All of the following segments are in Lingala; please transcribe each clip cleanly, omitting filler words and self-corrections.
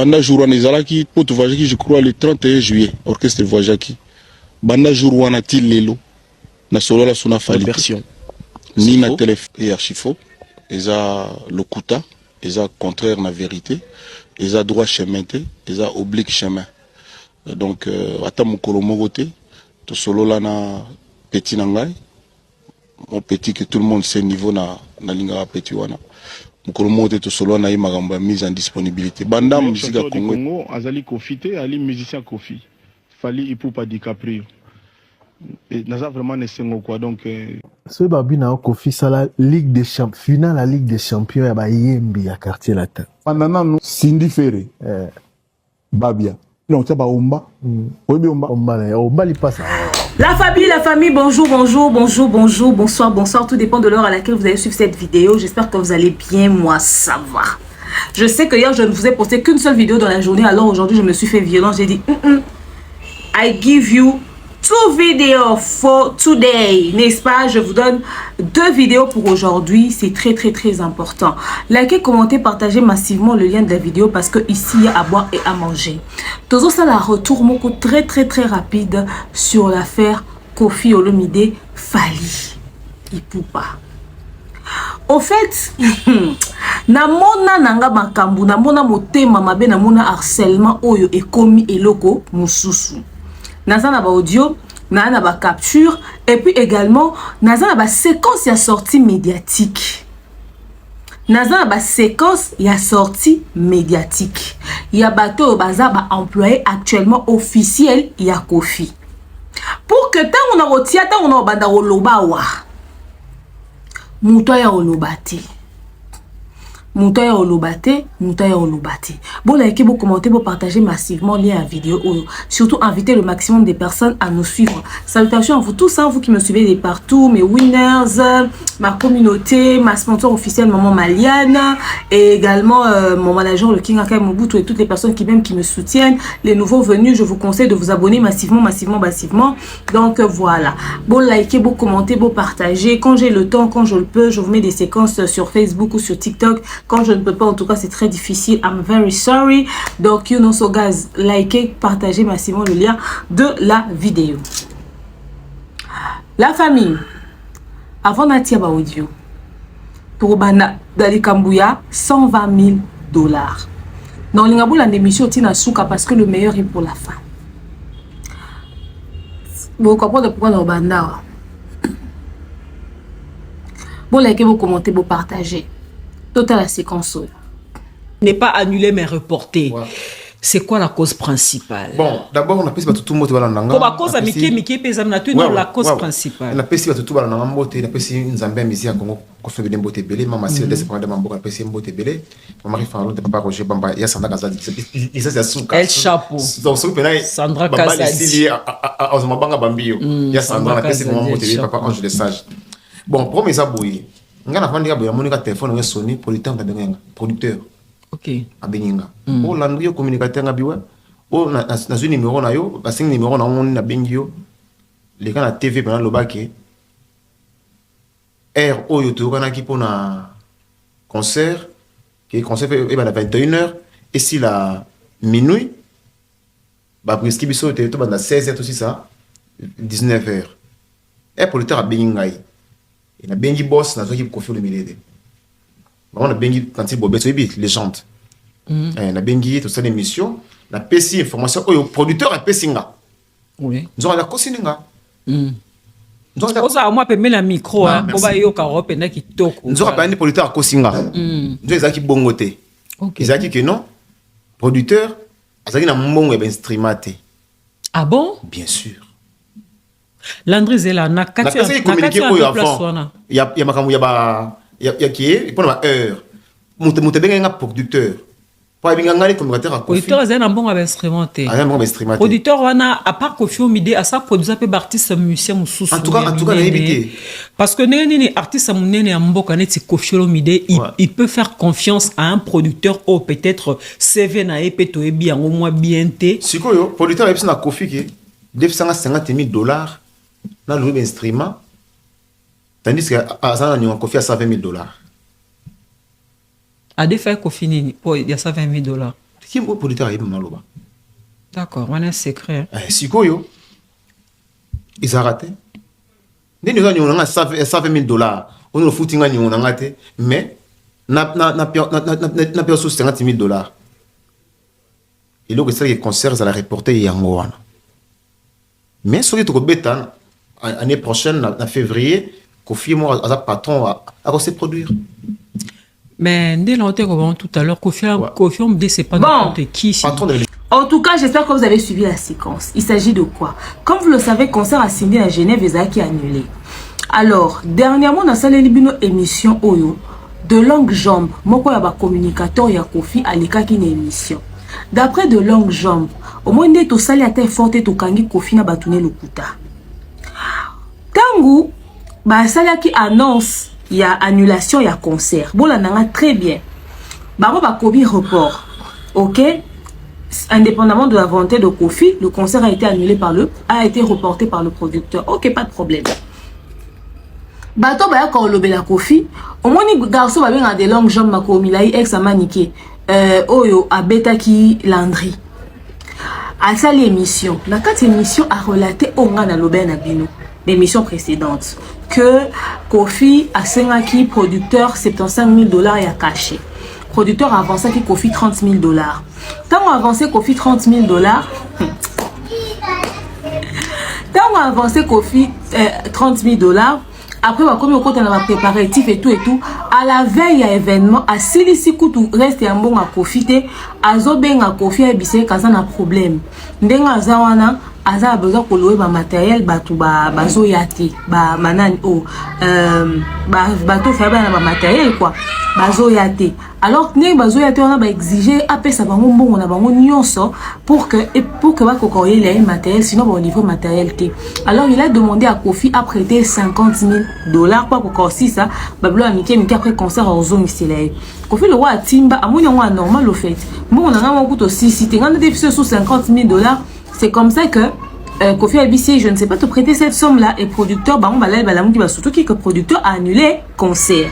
Banda jour wana ezalaki mpo tovoyageaki, je crois, le 31 juillet, orchestre voyageaki. Banda jour wana ti lelo, nasolola so na Fally te. Version. Ni na faux. Téléphone et archi faux. Eza lokuta, eza contraire na vérité, eza droit chemin te, eza oblique chemin. Donc ata mokolo moko te tosolola na petit na ngai, mon petit que tout le monde sait niveau na nalingaka petit wana. Mokolo moko te tosolola na ye makambo ya mise en disponibilité banda Meilleur musique ya chanteur du Congo. Congo, azali Kofi te, ali musicien Kofi. Fally Ipupa DiCaprio. Et naza vraiment na esengo quoi, donc Soki babi na yo Kofi sala Ligue des champ finale ya Ligue des champions ya bayembi ya Quartier Latin. Banda nanu Cindy Ferre. Babia donc tia baomba, oyebi omba. Omba na ye, omba lipasa. La famille, bonjour, bonjour, bonjour, bonjour, bonsoir, bonsoir. Tout dépend de l'heure à laquelle vous allez suivre cette vidéo. J'espère que vous allez bien. Moi, ça va. Je sais que hier, je ne vous ai posté qu'une seule vidéo dans la journée. Alors aujourd'hui, je me suis fait violent. J'ai dit, I give you two videos for today. N'est-ce pas? Je vous donne deux vidéos pour aujourd'hui. C'est très, très, très important. Likez, commentez, partagez massivement le lien de la vidéo parce que ici, il y a à boire et à manger. Toujours ça, la retour moko très, très, très rapide sur l'affaire Kofi Olomide Fally Ipupa. Au fait, namona nanga makambo, namona motema mabe, namona harcèlement oyo ekomi eloko mosusu. Naza na baaudio, naza na bacapture et puis également naza na baséquence ya sortie médiatique, naza na baséquence ya sortie médiatique ya bato oyo baza baemployé actuellement officiel ya Kofi, pour que ntango na kotia, ntango na kobanda koloba awa, moto aya koloba te, moto aya koloba te, moto aya koloba te. Bolike, bocommenter, bopartager massivement lien ya vidéo oyo. Surtout inviter le maximum de personnes à nous suivre. Salutations à vous tous, hein, vous qui me suivez de partout, mes winners, ma communauté, ma sponsor officielle Maman Maliane et également mon manager le King Akai Mobutu et toutes les personnes qui m'aiment, qui me soutiennent. Les nouveaux venus, je vous conseille de vous abonner massivement, massivement, massivement. Donc voilà, bon, liker, bon commenter, bon partager. Quand j'ai le temps, quand je le peux, je vous mets des séquences sur Facebook ou sur TikTok. Quand je ne peux pas, en tout cas, c'est très difficile. I'm very sorry. Donc, so guys, likez, partagez massivement le lien de la vidéo. La famille, avant natia ba audio, tokobanda na likambo ya 120 000 $. Na olinga bolanda émission otina suka parce que le meilleur est pour la fin. Bocomprendre pourquoi na obanda awa. Bolike, bocommenter, bopartager. Totala séquence oyo. N'est pas annulé mais reporté. C'est quoi la cause principale? Bon, d'abord napesi bato tu mbote balanda nga. Po bacause ya mike mike mpe eza na tuni la cause principale. Napesi bato tu balanda nga mbote. Napesi Nzambe ya misi ya Kongo Kofi Olomide mbote ebele, mama Sile Dese Pamada Mamboka, napesi ye mbote ebele, mama Marie Farlon, papa Roger Bamba ya Sandra Kazadi, lisasi ya suka. El Chapo. Donc soki mpena Sandra babali Kazadi. esili, azwa mabanga bambi yo ya Sandra. Sandra Napesi mama Kazadi, mbote El ebele, papa Chapo. Ange le Sage. Bon, problème eza boye: nga nafandi ka boye, amoni ka telefone ngo esoni, producteur abengi nga, producteur abengi nga: "Olandi yo communicateur?" Nga biwa o nazwi numéro na yo, basengi numéro na ngo, nabengi yo, leka na TV mpena alobaki heure oyo toyokanaki mpona concert, ke concert ebanda 21 heures, esila minuit. Bapreski biso te, tobanda 16 heures, tosisa 19 heures. E producteur abengi ngai, e nabengi boss, nazwaki Kofi Olomide te. Bango nabengi Tantine Bobet, oyebi légende. Nabengi ye, tosala émission, napesi information oyo producteur apesi nga. Nzoka akosini nga. Nzoka Ozala mwa pembeni ya micro. Ah, Hein, po merci. bayoka ro mpenza kitoko. Nzoka payani producteur akosi nga. Nzoka ezalaki bongo te. Ezalaki ke non, producteur azalaki na mbongo ya bainstrument te. Ah bon? Bien sûr. Landry Zela na kati napesaki na kati communiqué ya oyo place avant wana. ya makambo ya ba ya kie mpona ba heure. Moto abengaki nga producteur mpo abenga ngai communicateur ya Kofi. Producteur azali na mbongo ya bainstrument te? Azali na mbongo ya bainstrument te. Producteur wana, à part Kofi Olomide, asa produisa mpe baartiste musicien mosusu En tout cas, ya nayebi minene. te. Parce que ndenge nini artiste ya monene ya mboka neti Kofi Olomide, il peut faire confiance à un producteur oyo peut-être CV na ye mpe toyebi yango mwa bien te? Sikoyo producteur ayebisi na Kofi ke defisanga 50 000 dollars na louer bainstrument, tandis que aza na niongo Kofi ya 120 000 dollars. Adefa ye Kofi nini po ya 120 000 dollars? Ye moko producteur ayebi maloba. D'accord, wana secret. Eh, sikoyo ezalaka te ndenge oza niongo na nga 120 000 $, oyo ofuti nga niongo na nga te, mais na pe so 50 000 $. Eloko esalaki concert ezala reporté yango wana. Mais soki tokobeta année prochaine na février, Kofi moko aza patron, akose produire. Mais nde na ote kobana tout à l'heure, Kofi, ouais. Kofi Olomide, c'est pas Bon. n'importe qui. Patron de En tout cas, j'espère que vous avez suivi la séquence. Il s'agit de quoi? Comme vous le savez, concert à Cindy à Genève ezalaki annulé. Alors, dernièrement, nasaleli bino émission oyo, De Longue Jambe, moko ya ba communicateur ya Kofi alekaki na émission. D'après De Longue Jambe, au moins nde tosali ata effort te, tokangi Kofi na bato ne lokuta. Tangu basalaki annonce ya annulation ya concert, bolanda nga très bien. Bango bakomi report. OK? Indépendamment de la volonté de Kofi, le concert a été annulé par le, a été reporté par le producteur. Ok, pas de problème. Bato baya kolobela Kofi, omoni garçon babenga De Longue Jambe, makolo milai, ex amanike, oyo abetaki Landry. Asali émission. Na kati émission a relaté oyo nga nalobela na bino l'émission précédente, que Kofi asengaki producteur 75 000 $ ya cachet. Producteur avançaki Kofi 30 000 $. Ntango avance Kofi 30 000 $, ntango avance Kofi 30 000 $, après bakomi kokota na bapréparatif et tout et tout. À la veille ya événement, asilisi kutu reste ya mbongo ya Kofi te, azobenga Kofi, ayebisa ye kaza na problème ndenge aza wana, aza na besoin kolouer bamatériel, bato bazoya te, banani o bato faya baya na bamatériel quoi, bazoya te. Alors ndenge bazoya te wana, baexige apesa bango mbongo na bango nyonso pour que bakoka koyela ye matériel, sinon balivre matériel te. Alors il a demandé à Kofi à prêter 50 000 $ po akoka kosisa babilo ya mike mike, après concert ozongisela ye. Kofi le roi atimba, amoni yango anormal. Au fait, mbongo na ngai moko kutu osisi te, ngai nde biso 50 000 $. C'est comme ça que Kofi ayebisi: je ne sais pas te prêter cette somme là. Et producteur, bango balali, balamuki, basutuki que producteur a annulé concert.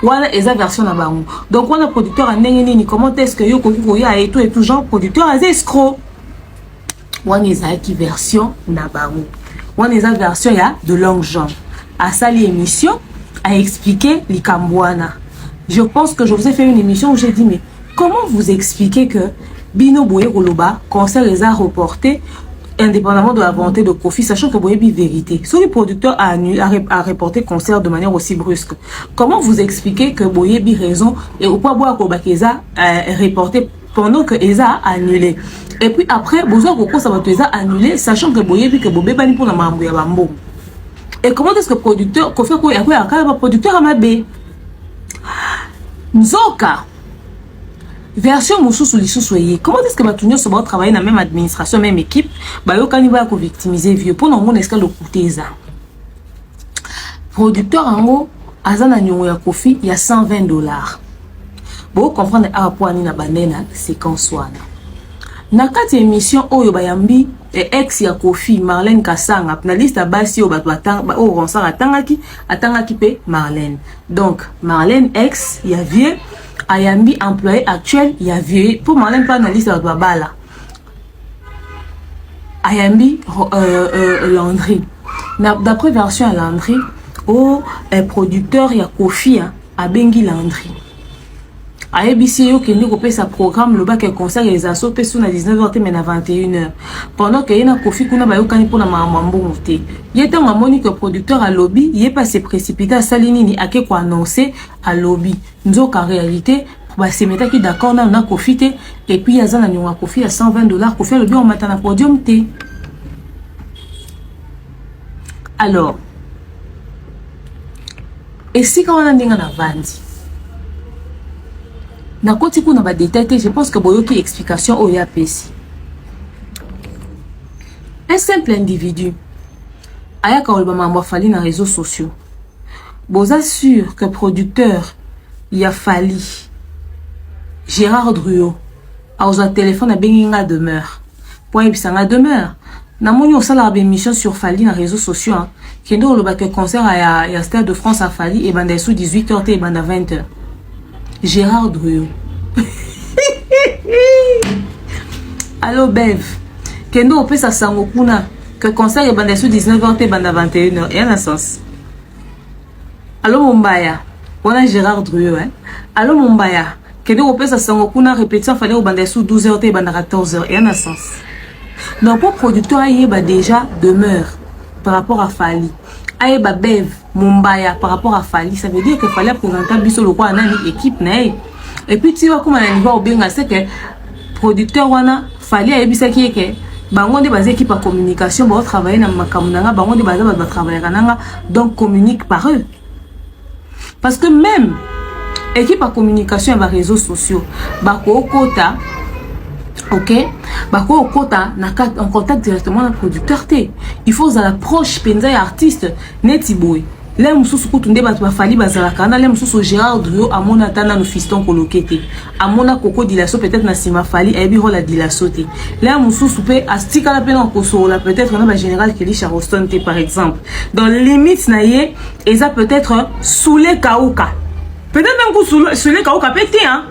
Wana eza version na bango. Donc wana producteur andenge nini? Comment est-ce que yo koki koya et tout et tout, genre producteur aza escroc? Wana ezalaki version na bango, wana eza version ya De Longue Jambe. Asali émission, a expliqué likambo wana. Je pense que je vous ai fait une émission où j'ai dit: mais comment vous expliquez que bino boye koloba concert eza reporté indépendamment de la volonté de Kofi, sachant que boyebi vérité? Si le producteur a reporté concert de manière aussi brusque, comment vous expliquez que boyebi raison et au point boya koloba eza reporté pendant que eza annulé? Et puis après, besoin kokosa bato eza annulé, sachant que boyebi que bobebani mpona makambo ya bambongo. Et comment est-ce que producteur Kofi akoyaka kaka baproducteur ya mabe? Nzoka version mosusu lisusu eye. Comment est-ce que bato nyonso baotravaille na même administration, même équipe, bayokani baya kovictimiser vieux? Mpo na omona esika lokuta eza, producteur yango aza na niongo ya Kofi ya 120 $. Bocomprendre awa mpo ani na bande na séquence wana. Na kati ya émission oyo bayambi ex ya Kofi, Marlène Kasanga, na liste ya basi oyo bato oyo Ronsard atangaki, atangaki mpe Marlène. Donc Marlène, ex ya vieux, ayambi employé actuel ya vieux, mpo Marlène mpe na liste ya bato babala. Ayambi Landry. D'après version ya Landry o producteur ya Kofi, hein, abengi Landry, ayebisi ye: okende kopesa programme, lobaki concert eza so mpe so na 19 h te, mais na 21 h, pendant ke ye na Kofi kuna bayokani mpona makambo ya mbongo te. Ye ntango amoni ke producteur alobi, ye mpe ase précipité, asali nini? Ake koannonce, alobi. Nzoka réalité, basemetaki d'accord nano na Kofi te. Et puis aza na niongo ya Kofi ya 120 $. Kofi alobi omata na podium te. Alors esika wana, ndenge navandi, nakoti kuna badetail te. Je pense que boyoki explication oyo apesi. Un simple individu ayaka koloba makambo afali na réseaux sociaux. Boza sûr que producteur ya Fali, Gérard Druot, azwa telefone, abengi nga Demeure po ayebisa nga: Demeure, namoni osalaka baémission sur Fali na réseaux sociaux, hein. Kende olobaka concert ya Stade de France afali ebanda esu 18 h te, ebanda 20 h. Gérard Druot. Allo Bev, kende opesa sango kuna que concert ebanda sur 19h te ebanda 21h, eya na sens. Allo Mombaya, wana Gérard Drueux hein. Allo Mombaya, kende kopesa sango kuna répétition fallait obanda sur 12h te ebanda 14h, eya na sens. Donc pour producteur ayeba déjà demeure par rapport à Fally. Ayeba Bev Mombaya par rapport à Fally, ça veut dire que Fally a présenté biso lokola nani équipe na ye. Et puis ti bakoma na niveau obenga c'est que producteur wana Fally ayebisaki ye ke bango nde baza équipe ya communication, baotravaille na makambo na nga, bango nde baza bato batravaillaka na nga, donc communique par eux. Parce que même équipe ya communication ya baréseaux sociaux bakokota, ok, bakokota na en contact directement na producteur te. Il faut ozala proche mpenza ya artiste neti boye. Le mosusu kutu nde bato bafali bazalaka na le mosusu. Gérard Drio amona ata nano fiston koloke te, amona koko Dilaso peut-être na nsima. Fali ayebi rôle ya Dilaso te. Le mosusu mpe atikala mpe na kosolola peut-être na bagénéral Kelly Charleston te, par exemple. Donc limite na ye eza peut-être Soule Kauka, peut-être même ku Soule Kauka mpe te, hein.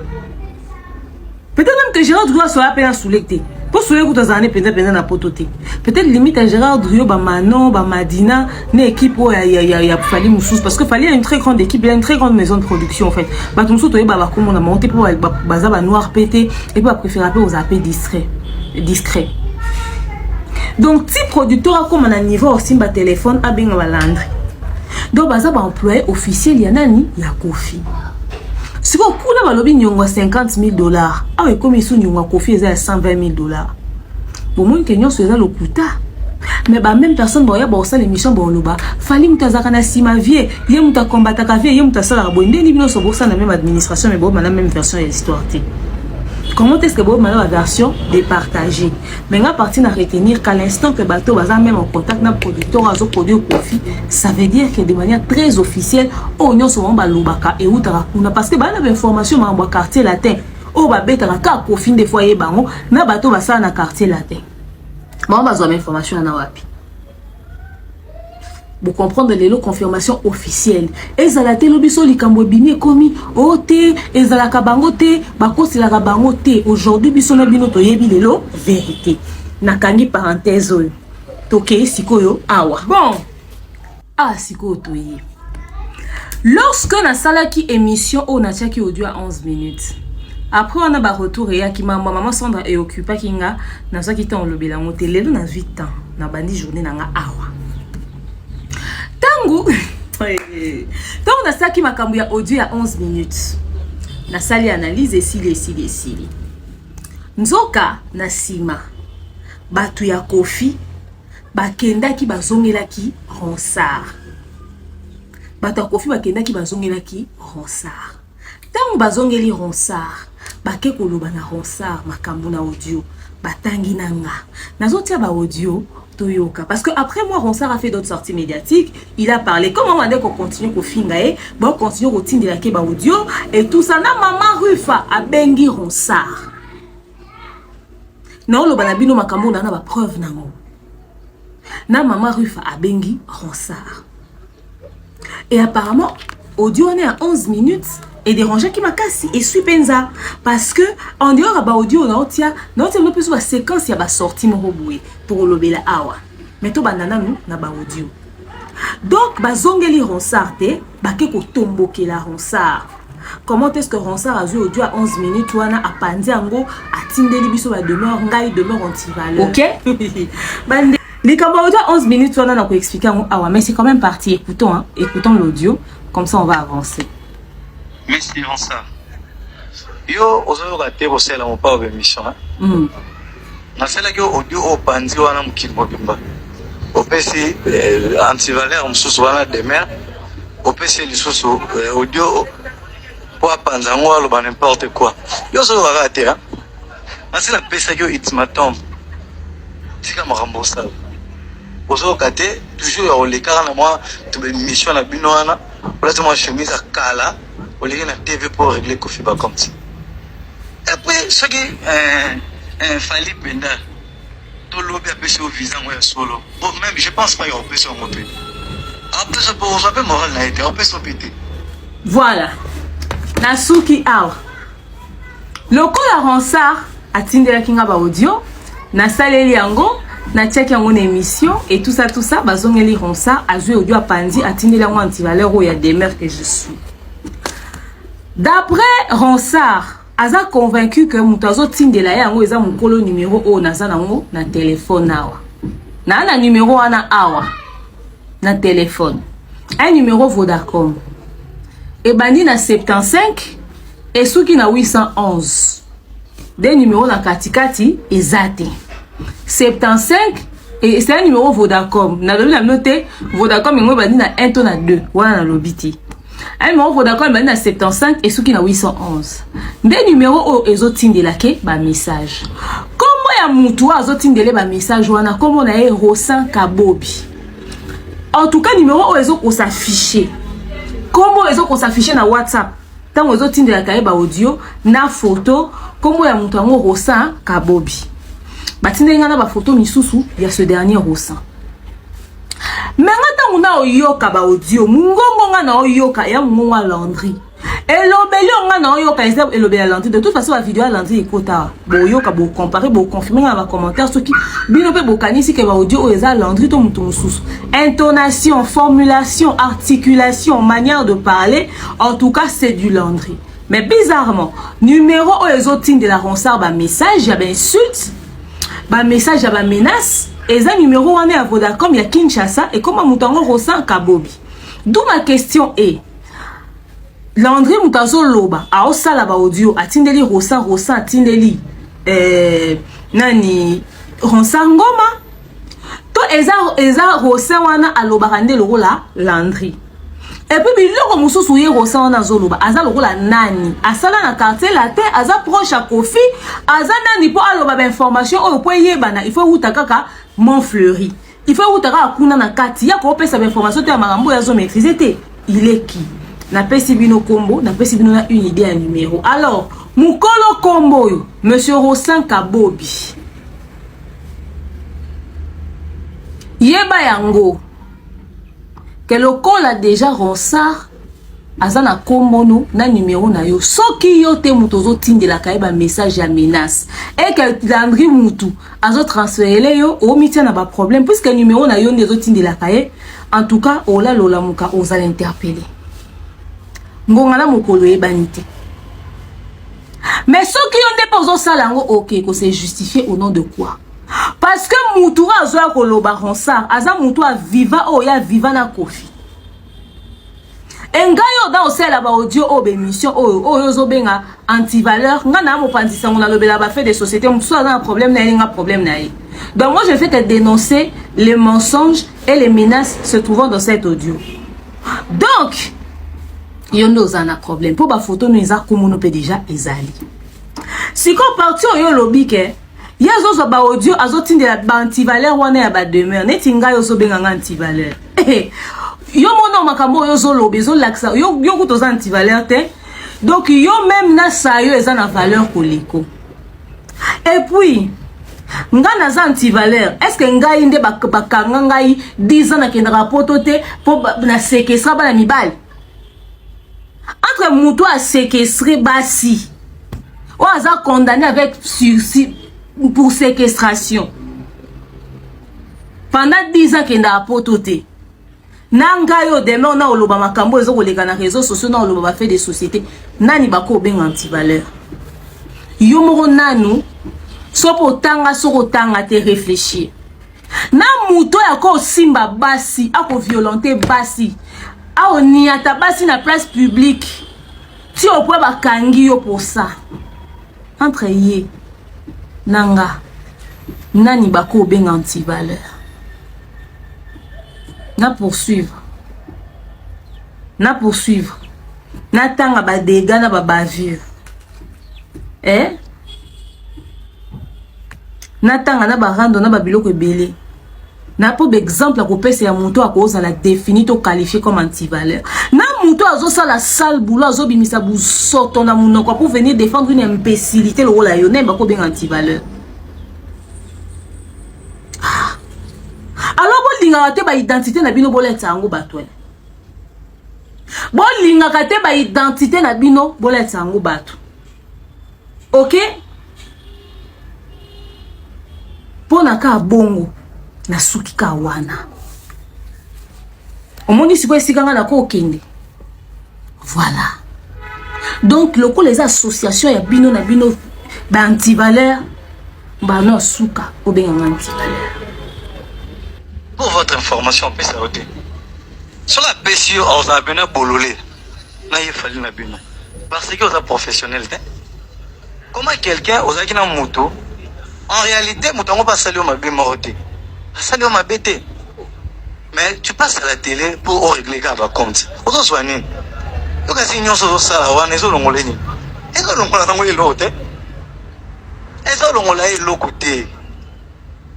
Peut-être même que Gérard Drio asola mpe na Soule te, mpo Soule kutu azala ne mpenza mpenza na poto te. Peut-être limite ya Gérard Drio, bamano, bamadina na équipe oyo ya Fali mosusu, parce que Fali a une très grande équipe, il a une très grande maison de production. En fait, bato mosusu toyeba bakomona bango te mpo baza banoir mpe te, et puis bapréféra mpe kozala mpe distrait discret. Donc ti producteur akóma na niveau osimba téléphone, abenga balandre, donc baza baemployé officiel ya nani? Ya Kofi. Sikoyo kuna balobi niongo ya 50 000 $, awa ekomi esu niongo ya Kofi eza ya 120 000 $. Bomoni ke nyonso eza lokuta, mais bameme personne baoya baosala émission, baoloba Fali moto azalaka na nsima vie ye, moto akombataka vie ye, moto asalaka boye. Ndeni bino nyonso bosala na même administration, mais boyeba na même version ya histoire te. Comment est-ce que boyeba na baversion départagée? Mais nga parti na retenir qu'à l'instant que bato baza même en contact na producteur azoproduire Kofi, ça veut dire que de manière très officielle, oyo nyonso bango balobaka eutaka kuna, parce que baa na bainformation makambo ya Quartier Latin oyo babetaka kaka Kofi nde fo ayeba yango. Na bato basala na Quartier Latin, bango bazwa bainformation wana wapi? Bocomprendre lelo confirmation officielle ezala te. Elobi so likambo ebimi, ekomi o te, ezalaka bango te, bakoselaka bango te. Aujourd'hui biso na bino toyebi lelo vérité. Nakangi parenthèse oyo, tokei sikoyo awa. Bon, ah, sikoyo toye. Lorsque nasalaki émission oyo, natiaki audio ya 11 minutes. Après wana baretour eyaki, mambo mama Sandra eoccupaki nga, nazwaki ntango olobela yango te. Lelo nazwi temps, nabandi journée na nga awa. Ntango nasalaki makambo ya audio ya 11 minutes, nasali analyse, esili, esili, esili. Nzoka na nsima bato ya Kofi bakendaki, bazongelaki Ronsard. Bato ya Kofi bakendaki, bazongelaki Ronsard. Ntango bazongeli Ronsard, bake koloba na Ronsard makambo na audio batangi na nga. Nazotia baaudio, toyoka, parce que après moi, Ronsard a fait d'autres sorties médiatiques, il a parlé comment bande kocontinue kofinga ye, bacontinue kotindelaki baaudio et tout ça. Na mama Rufa abengi Ronsard, naoloba na bino makambo na bapreuve nango. Na mama Rufa abengi Ronsard et apparemment audio wana ya 11 minutes edérangeaki makasi, esui mpenza, parce que en dehors ya baaudio naotia bino mpe baséquence ya basortie moko boye tokolobela awa. Mais tobanda nanu na baaudio. Donc bazongeli Ronsard te, bake kotombokela Ronsard. Comment est-ce que Ronsard azwi audio ya 11 minutes wana, apandi yango, atindeli biso bademeure, ngai demeure antivaleur? Ok, bande likambo audio ya 11 minutes wana, na koexpliquer yango awa, mais c'est quand même parti. Écoutons, hein, écoutons l'audio, comme ça on va avancer. Messi Ronsard, yo ozoyoka te kosala mopao bémission. Nasalaki audio oyo panzi wana mokili mobimba, opesi antivaleur mosusu wana demer, opesi lisusu audio mpo apanza yango, aloba n'importe quoi. Yo ozoyoka kaka te. Nasi napesaki yo ultimatum, tika makambo osala. Ozoyoka te, toujours ya kolekaka na mwa émission na bino wana, olati mwa chemise ya kala, oleki na TV mpo régler Kofi bacompte. Et puis soki Fali mpenza tolobi apesi yo visa yango ya solo, bon, même je pense pas ya opesi yango mpe, apesa mpo ozwa mpe moral na ye te, opesi mpe te. Voilà, nasuki awa. Lokola Ronsard atindelaki nga ba audio, nasaleli yango, natiaki yango na émission et tout ça tout ça, bazongeli Ronsard, azwi audio apanzi, atindeli yango antivaleur oyo ya demeure que je suis. D'après Ronsard, aza convaincu que moto azotindela ye yango eza mokolo numero oyo naza nango na telefone awa. Naa na numero wana awa na telefone. Un numéro Vodacom. Ebandi na 75 esuki na 811. Des numéros na katikati eza te. 75 et c'est un numéro Vodacom. Nalobi na bino te Vodacom yango ebandi na 1 to na 2 wana nalobi te. Un numéro Vodacom ebandi na 75 esuki na 811. Nde numéro oyo ezotindela ke ba message. Kombo ya mutu oyo azotindele ba message wana kombo na ye Rosin Kabobi. En tout cas numéro oyo ezokosaffiche. Kombo oyo ezokosaffiche na WhatsApp. Ntango ezotindelaka ye ba audio na photo, kombo ya moto yango Rosin Kabobi. Batindeli nga na ba photo misusu ya ce dernier Rosin. Me nga ntango na oyoka ba audio, mongongo nga na oyoka ya mongongo ya Landry. Elobeli oyo nga na oyoka eza elobeli ya Landry. De toute façon ba video ya Landry ekota. Boyoka, bo comparer, bo confirmer nga na ba commentaire soki bino pe bokanisi ke ba audio oyo eza Landry to mutu mosusu. Intonation, formulation, articulation, manière de parler, en tout cas c'est du Landry. Mais bizarrement, numéro oyo ezotindela Ronsard ba message ya ba insulte, ba message ya ba menace, eza numéro wana ya Vodacom ya Kinshasa ekoma moto yango Rosin Kabobi. D'où ma question est, Landry moto azoloba aosala ba audio atindeli Rosin, Rosin atindeli nani Ronsard Ngoma to eza eza Rosin wana alobaka nde lokola Landry. Et puis biloko mosusu ye Rosin wana azoloba aza lokola nani, asala na quartier latin, aza proche ya Koffi, aza nani po aloba ba information oyo po eyebana, il faut ewuta kaka Montfleury, il faut ewuta kaka kuna na kati ya kopesa ba information te ya makambo oyo azo maîtriser te. Il est qui? Napesi bino kombo, napesi bino na une idée ya numéro. Alors mokolo kombo oyo monsieur Rosin Kabobi, yeba yango ke lokola déjà Ronsard aza na kombo no na numéro na yo, soki yo te mutu ozotindelaka ye ba message ya menace et que Landry mutu azotransférele yo, omitia na ba problème puisque numéro na yo nde ezotindelaka ye. En tout cas olalola muka ozala interpellé ngonga na mokolo eyebani te. Mais soki yo nde mpe ozosala yango, ok, ko se justifier au nom de quoi? Parce que mutu oyo azoya koloba Ronsard aza mutu aviva oyo ya viva na Koffi. Engai oyo da osalela ba audio oyo ba émission oyo oyo ozobenga antivaleur, nga na mopanzi sango nalobela ba fait de société, mosusu aza na problème na ye, nga problème na ye. Donc moi je fais que dénoncer les mensonges et les menaces se trouvant dans cet audio. Donc yo nde oza na problème mpo bafoto no eza komono mpe déjà ezali sikoyo parti oyo olobi ke ye azozwa ba audio azotindela ba antivaleur wana ya bademeure neti ngai ozobenga nga antivaleur. Yo mona makambo oyo ozoloba ezolakisa yo, yo kuta oza antivaleur te. Donc yo même na sa yo eza na valeur koleko. Et puis nga naza antivaleur, est ce que ngai nde bakanga ngai 10 ans nakendaka poto te mpo na séquestra bana mibali? Entre moto aséquestre basi oyo aza condamné avec sursis pour séquestration pendant 10 ans akendaka poto te, na ngai oyo demain na oloba makambo eza koleka na réseaux sociaux, na oloba bafait de société, nani bako obenga antivaleur? Yo moko nanu soki otanga, soki otanga te, réfléchir na moto oyo akosimba basi, akoviolenter basi, aoniata basi na place publique ti opwe bakangi yo pour ça. Entre ye na nga, nani bako obenga antivaleur? Na poursuivre, na poursuivre, natanga badégâts na babavure, eh? Natanga na barando na babiloko ebele na mpo baexemple akopesa ya moto akozala défini to qualifié comme antivaleur, na moto azosala sale boulot, azobimisa busoto na monoko pour venir défendre une imbécilité lokola yo, nayeba kobenga antivaleur. Ah. Alors bolingaka te baidentité na bino boletisa yango bato, bolingaka te baidentité na bino boletisa yango bato. Ok? Mpo na kaka bongo nasuki kaka wana. Omoni sikoyo esika nga nakokende. Voilà. Donc lokola eza association ya bino na bino ba antivaleur mbano suka obenga nga antivaleur. Pour votre information, opesa yo te. Soki apesi yo ozala pena bolole na ye Fally na bino. Parce que oza professionnel te. Comment quelqu'un ozalaki na moto en réalité moto yango mpe asali yo mabe moko te. Asali yo mabe te. Mais tu passes à la télé pour o régler kaka ba compte. Ozozwa nini? Yo kasi nyonso ozosala wana ezolongola nini? Ezolongola nango eloko te. Ezolongola eloko te.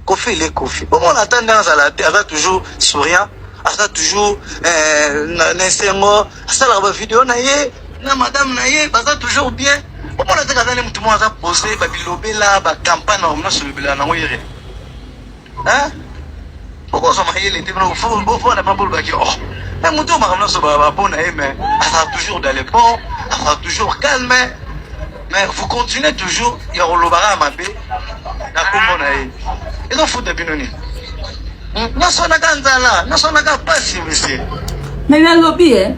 Koffi il est Koffi. Bomona ata ndenge azala te, aza toujours souriant, aza toujours eh, na esengo, asalaka ba video na ye na madame na ye baza toujours bien. Bomona te kaza nde mutu moko aza pose ba bilobela ba campagne na nyonso lobela nango yere. Hein? Bokozwa mayele te bino bofanda mpe bolobaki oh mais moto oyo makambo nyonso bapo na ye mais azala toujours dans le bon, azala toujours calme. Mais vous continuez toujours ya kolobaka mabe na kombo na ye. Ezofuta bino nini? Nyonso wana kaka nzala, nyonso wana kaka pasi monsieur. Mais nalobi eh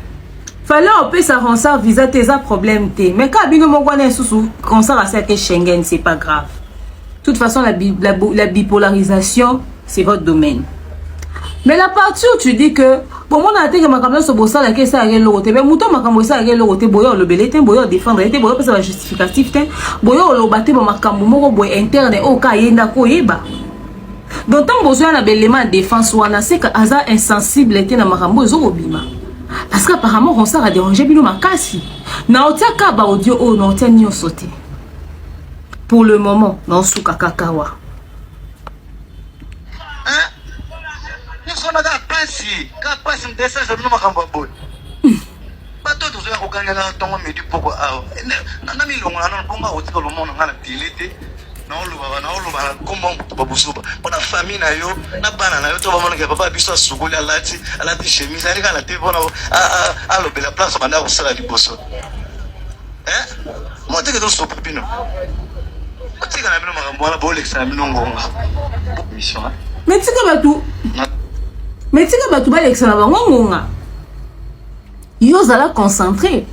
fallait opesa Ronsard visa te eza problème te mais kaka bino moko wana lisusu Ronsard asalaki Schengen c'est pas grave. De toute façon la, la, la bipolarisation c'est votre domaine. Mais la partie où tu dis que bomona te ke makambo nyonso bosalaki esalaki eloko te mais moto makambo esalaki eloko te boye olobele te boye odefendre te boye opesa bajustificatif te boye oloba te bamakambo moko boye interne oyo ka ye ndako oyeba donc ntango bozoya na baelema ya défense wana seke aza insensible te na makambo oyo ezokobima parce que apparemment Ronsard aderange bino makasi na otia ka baaudio oyo na otia nyonso te pour le moment naosuka kaka wa nyonso wana kaka pasi kaka pasi moto esalisa bino makambo ya boye bato oyo tozoya kogangela ntongo midi poko awa na milongola nano mpo nga otika lomona nga na tele te naoloba naoloba na nkombo moto babuzuba mpo na famille na yo na bana na yo to bamonaka papa biso asukoli alati alati chemise aleka na te mpona alobela place banda kosala liboso Eh? Moteke tosopa bino. Botika na bino makambo wana bolekisa na bino ngonga. Mission. Mais tika bato Mais tika bato balekisa na bango ngonga. Yo zala concentré.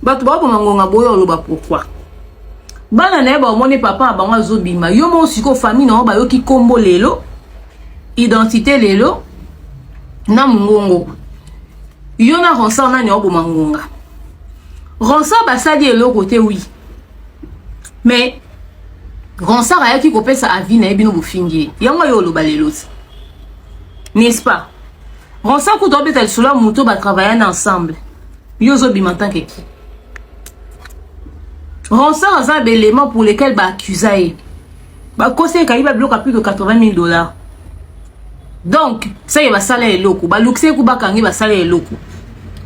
Bato baboma ngonga boyo oloba pourquoi? Bana na ye baomoni papa na bango azobima. Yo moko sikoyo famille na yo bayoki kombo lelo, identité lelo na mongongo. Yo na Ronsard nani oboma ngonga? Ronsard basali eloko te oui. Mais Ronsard ayaki kopesa avis na ye bino bofingi ye. Yango yo oloba lelo ti. N'est-ce pas? Ronsard kutu obeta lisolo ya moto ba travailler na ensemble. Yo ozobima en tant que qui? Ronsard aza na baélément pour lesquels ba accusa ye. Bakosi ye kayiba biloko ya plus de 80 000 dollars. Donc, ça y est, basala eloko. Balukisa ye ku bakangi basala eloko.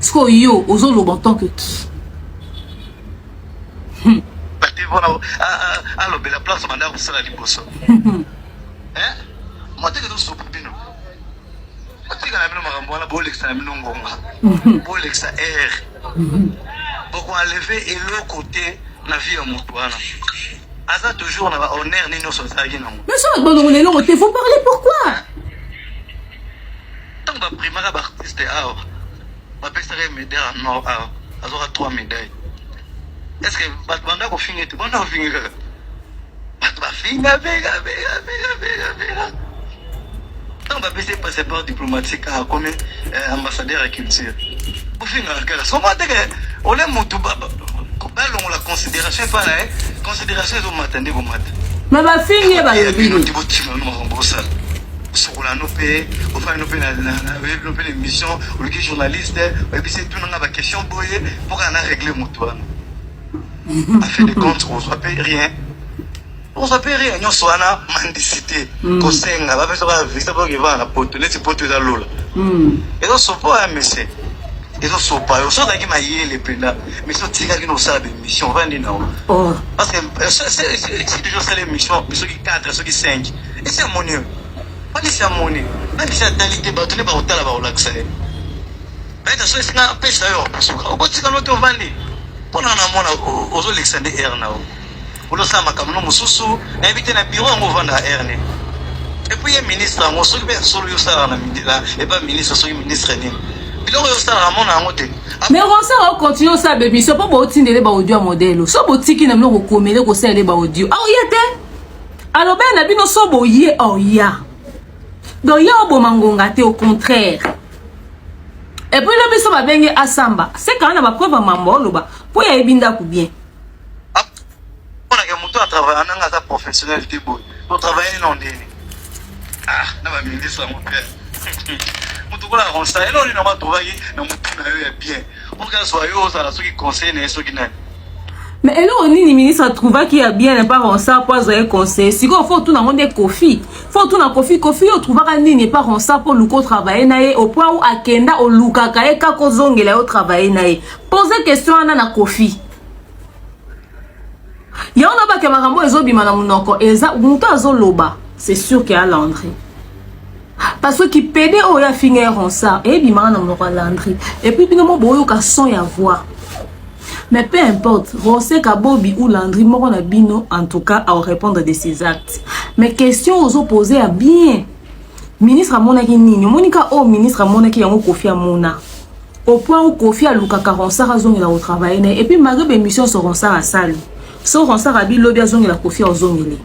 Sikoyo yo ozoloba en tant que qui? Bate mpona alobela place banda kosala liboso. Hein? Moteke tosopa bino. Botika na bino makambo wana bolekisa na bino ngonga. Bolekisa air. Boko enlever eloko te na vie ya moto wana. Aza toujours na ba honneur nini nyonso azalaki nango. Mais soki bolongola eloko te, vous parlez pourquoi? Ntango baprimaka baartiste awa bapesaka ye médaille en or awa azwaka 3 médaille. Est ce que bato banda kofinga ete banda kofinga kaka bato bafinga finga finga finga finga finga ntango bapesi ye passeport diplomatique akomi ambassadeur ya culture bofingaka kaka soma teke ole motu balongola considération epai na ye considération ezomata nde komata Mais bafingi ye balobi nini? Botika no makambo bosala osokola no mpe ofandi no mpe oyebi no mpe na émission oluki journaliste oyebisi etuna nga baquestion boye mpo kaka na règle motu wana afin de compte ozwa mpe rien ozwa mpe rien nyonso wana mendicité kosenga bapesa ba visa mpo kevanda na poto neti poto eza lola ezosopa ya monsieur ezosopa yo so ozalaki mayele mpenza mais so otikaki na osala baémission ovandi na yo parce que si déjà osala émission soki 4 soki 5 esi amoni yo wana esi amoni nani esi atali te bato nde bakotala bakolakisa ye bayeta so esinga apesa yo suka okotika no te ovandi mpona namona ozolekisa nde aire na yo. Olosala makambo no mosusu, nayebi te na bureau yango ovanda heure nini. Et puis ye ministre yango soki mpe ya solo yo osalaka na epa ministre soki ministre nini. Biloko yo osalaka mona yango te. Mais Ronsard o continue osala ba émission mpo botindele ba audio ya modèle. So botiki na bino kokomele kosalele ba audio. Aoya te. Alobela na bino so boye oya. Donc ye oboma ngonga te au contraire. Et puis lobi so babenge asamba. Seka na ba preuve mambo oloba po ya yebi ndaku bien. Monaka moto a travailler nanga aza professionnel te boye. To travailler na ndeni. Ah, na ba ministre yango pe. Moto kola Ronsard, eloko nini yango atrouvaki na motu na yo ya bien. Pour que azwa yo ozala soki conseiller na ye soki nani. Mais eloko nini ministre atrouvaki ya bien epa Ronsard mpo azwa ye conseil? Sikoyo fo otuna yango nde Koffi. Fo otuna Koffi, Koffi yo otrouvaka nini epa Ronsard mpo oluka otravaille na ye au point où akenda olukaka ye kaka ozongela ye otravaille na ye? Pose question wana na Koffi. Yango na bake makambo ezobima na monoko eza moto azoloba, c'est sûr que ya Landry. Parce que kipede oyo afinga ye Ronsard eyebimaka na monoko ya Landry. Et puis bino mo boyoka son ya voix. Mais peu importe, Rosé Kabobi ou Landry, moko na bino, en tout cas, à répondre de ses actes. Mais question ozo poser à bien. Ministre amonaki nini? Omonika oh ministre amonaki yango Koffi amona. Au point où Koffi alukaka Ronsard azongela ko travailler na ye. Et puis malgré ba émission so Ronsard asali. So Ronsard abi lobi azongela Koffi azongeli.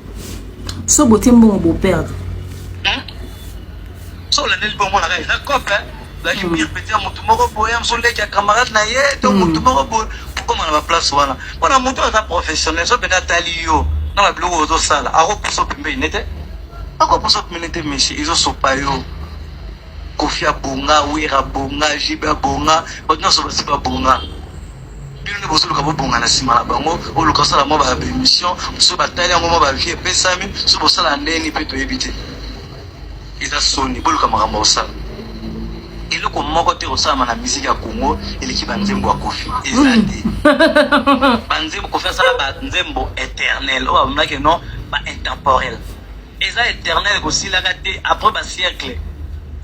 So botie mbongo bo perdre. So olandeli mpe omonaka eza cope laki pire petit ya motu moko boye ya mosu leki ya camarade na ye to motu moko boye okoma na baplace wana mpona motu aza professionnel so mpenza atali yo na babiloko ozosala akopusa pembeni nete akopusa pembeni te monsieur ezosopa yo. Koffi abonga, Werra abonga, JB abonga, bato nyonso basi babonga. Bino nde bozoluka bobonga na nsima na bango, oluka osala mwa ba émission, soki batali yango mwa ba vie epesami, soki bosala ndeni mpe toyebi te. Eza soni, boluka makambo ya kosala. Eloko moko te kosalama na musique ya Congo eleki ba nzembo ya Koffi. Eza te. Ba nzembo Koffi asala ba nzembo éternel, oyo bamonaki non ba intemporel. Eza eternel ekosilaka te après ba siècle.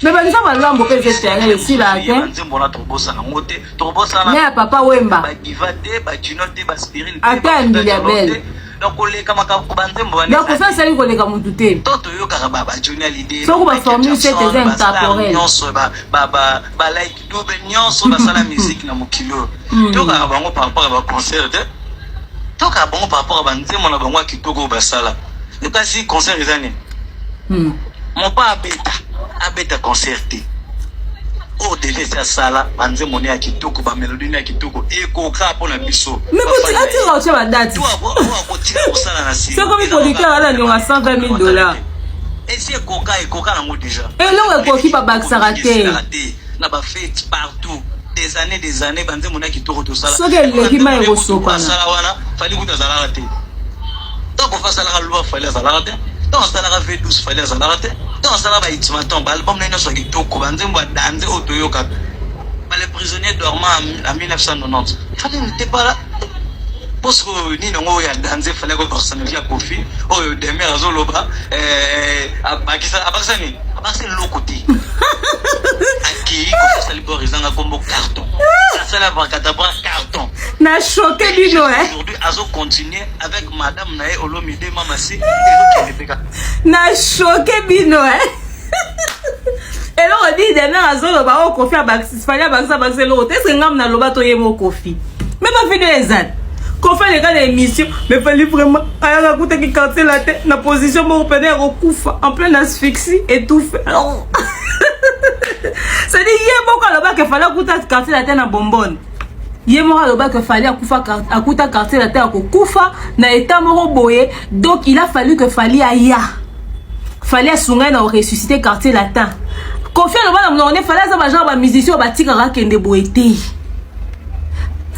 Mais ba nzembo ya Luambo pe eza eternel esilaka te. Ba nzembo wana tokobosana yango te. Tokobosana na ya Papa Wemba. Ba Diva te, ba Djino te, ba Spirine te. Ata ya Mbilia Bel. Donc koleka makambo ba nzembo wana. Donc Koffi asali koleka mutu te. To toyokaka ba ba Johnny Hallyday. Soko ba formule 7 eza intemporel. Nyonso ba ba ba ba like Dube nyonso basala musique na mokili oyo. Toyokaka bango par rapport ya ba concert te. Toyokaka bango par rapport ya ba nzembo na bango ya kitoko oyo basala. Kasi concert eza nini? Mopa abeta abeta concert te. Oyo deja esi asala ba nzembo ne ya kitoko ba melodie ne ya kitoko ekoka mpo na biso. Mais boti atika otya ba date. To akotika kosala na nsima. Soki producteur ala nionga 120 000 dollars. Esi ekoka ekoka nango deja. Eloko ekoki babakisaka te. Na ba fete partout des années des années ba nzembo na kitoko tosala. Soki eleki mai ekosopana. Asala wana Fally kutu azalaka te. Tant Koffi asalaka loi Fally azalaka te. Tant asalaka V12 Fally azalaka te. Tant asalaka ba ultimatum ba album na nyonso ya kitoko ba nzembo ya danze oyo toyokaka. Ba les prisonniers dormant en 1990. Fally n'était pas là. Po sikoyo nini yango oyo ya danze Fally akobakisa na vie ya Koffi oyo Demeure azoloba eh, abakisa abakisa nini? Abakisa eloko te. Akei Koffi asali bor ezanga kombo carton. Asala abracadabra carton. Na choqué bino eh. Aujourd'hui azo continuer avec madame na ye Olomide Mama si ezokende mpe kaka. Na choqué bino eh. Eloko nini Demeure azoloba oyo Koffi abakisi Fally abakisa abakisa eloko te. Est-ce que ngambo naloba to ye moko Koffi? Mais ba video eza te. Koffi aleka na émission mais Fally vraiment ayaka akutaki quartier latin na position moko pene ya kokufa en pleine asphyxie étouffe. Alors c'est-à-dire ye moko alobaka Fally akuta quartier latin na bonbonne. Ye moko alobaka Fally akufa akuta quartier latin ya kokufa na état moko boye. Donc il a fallu que Fally aya. Fally asunga ye na ressusciter quartier latin. Koffi aloba na monoko ne Fally aza ba genre ba musiciens batikaka akende boye te.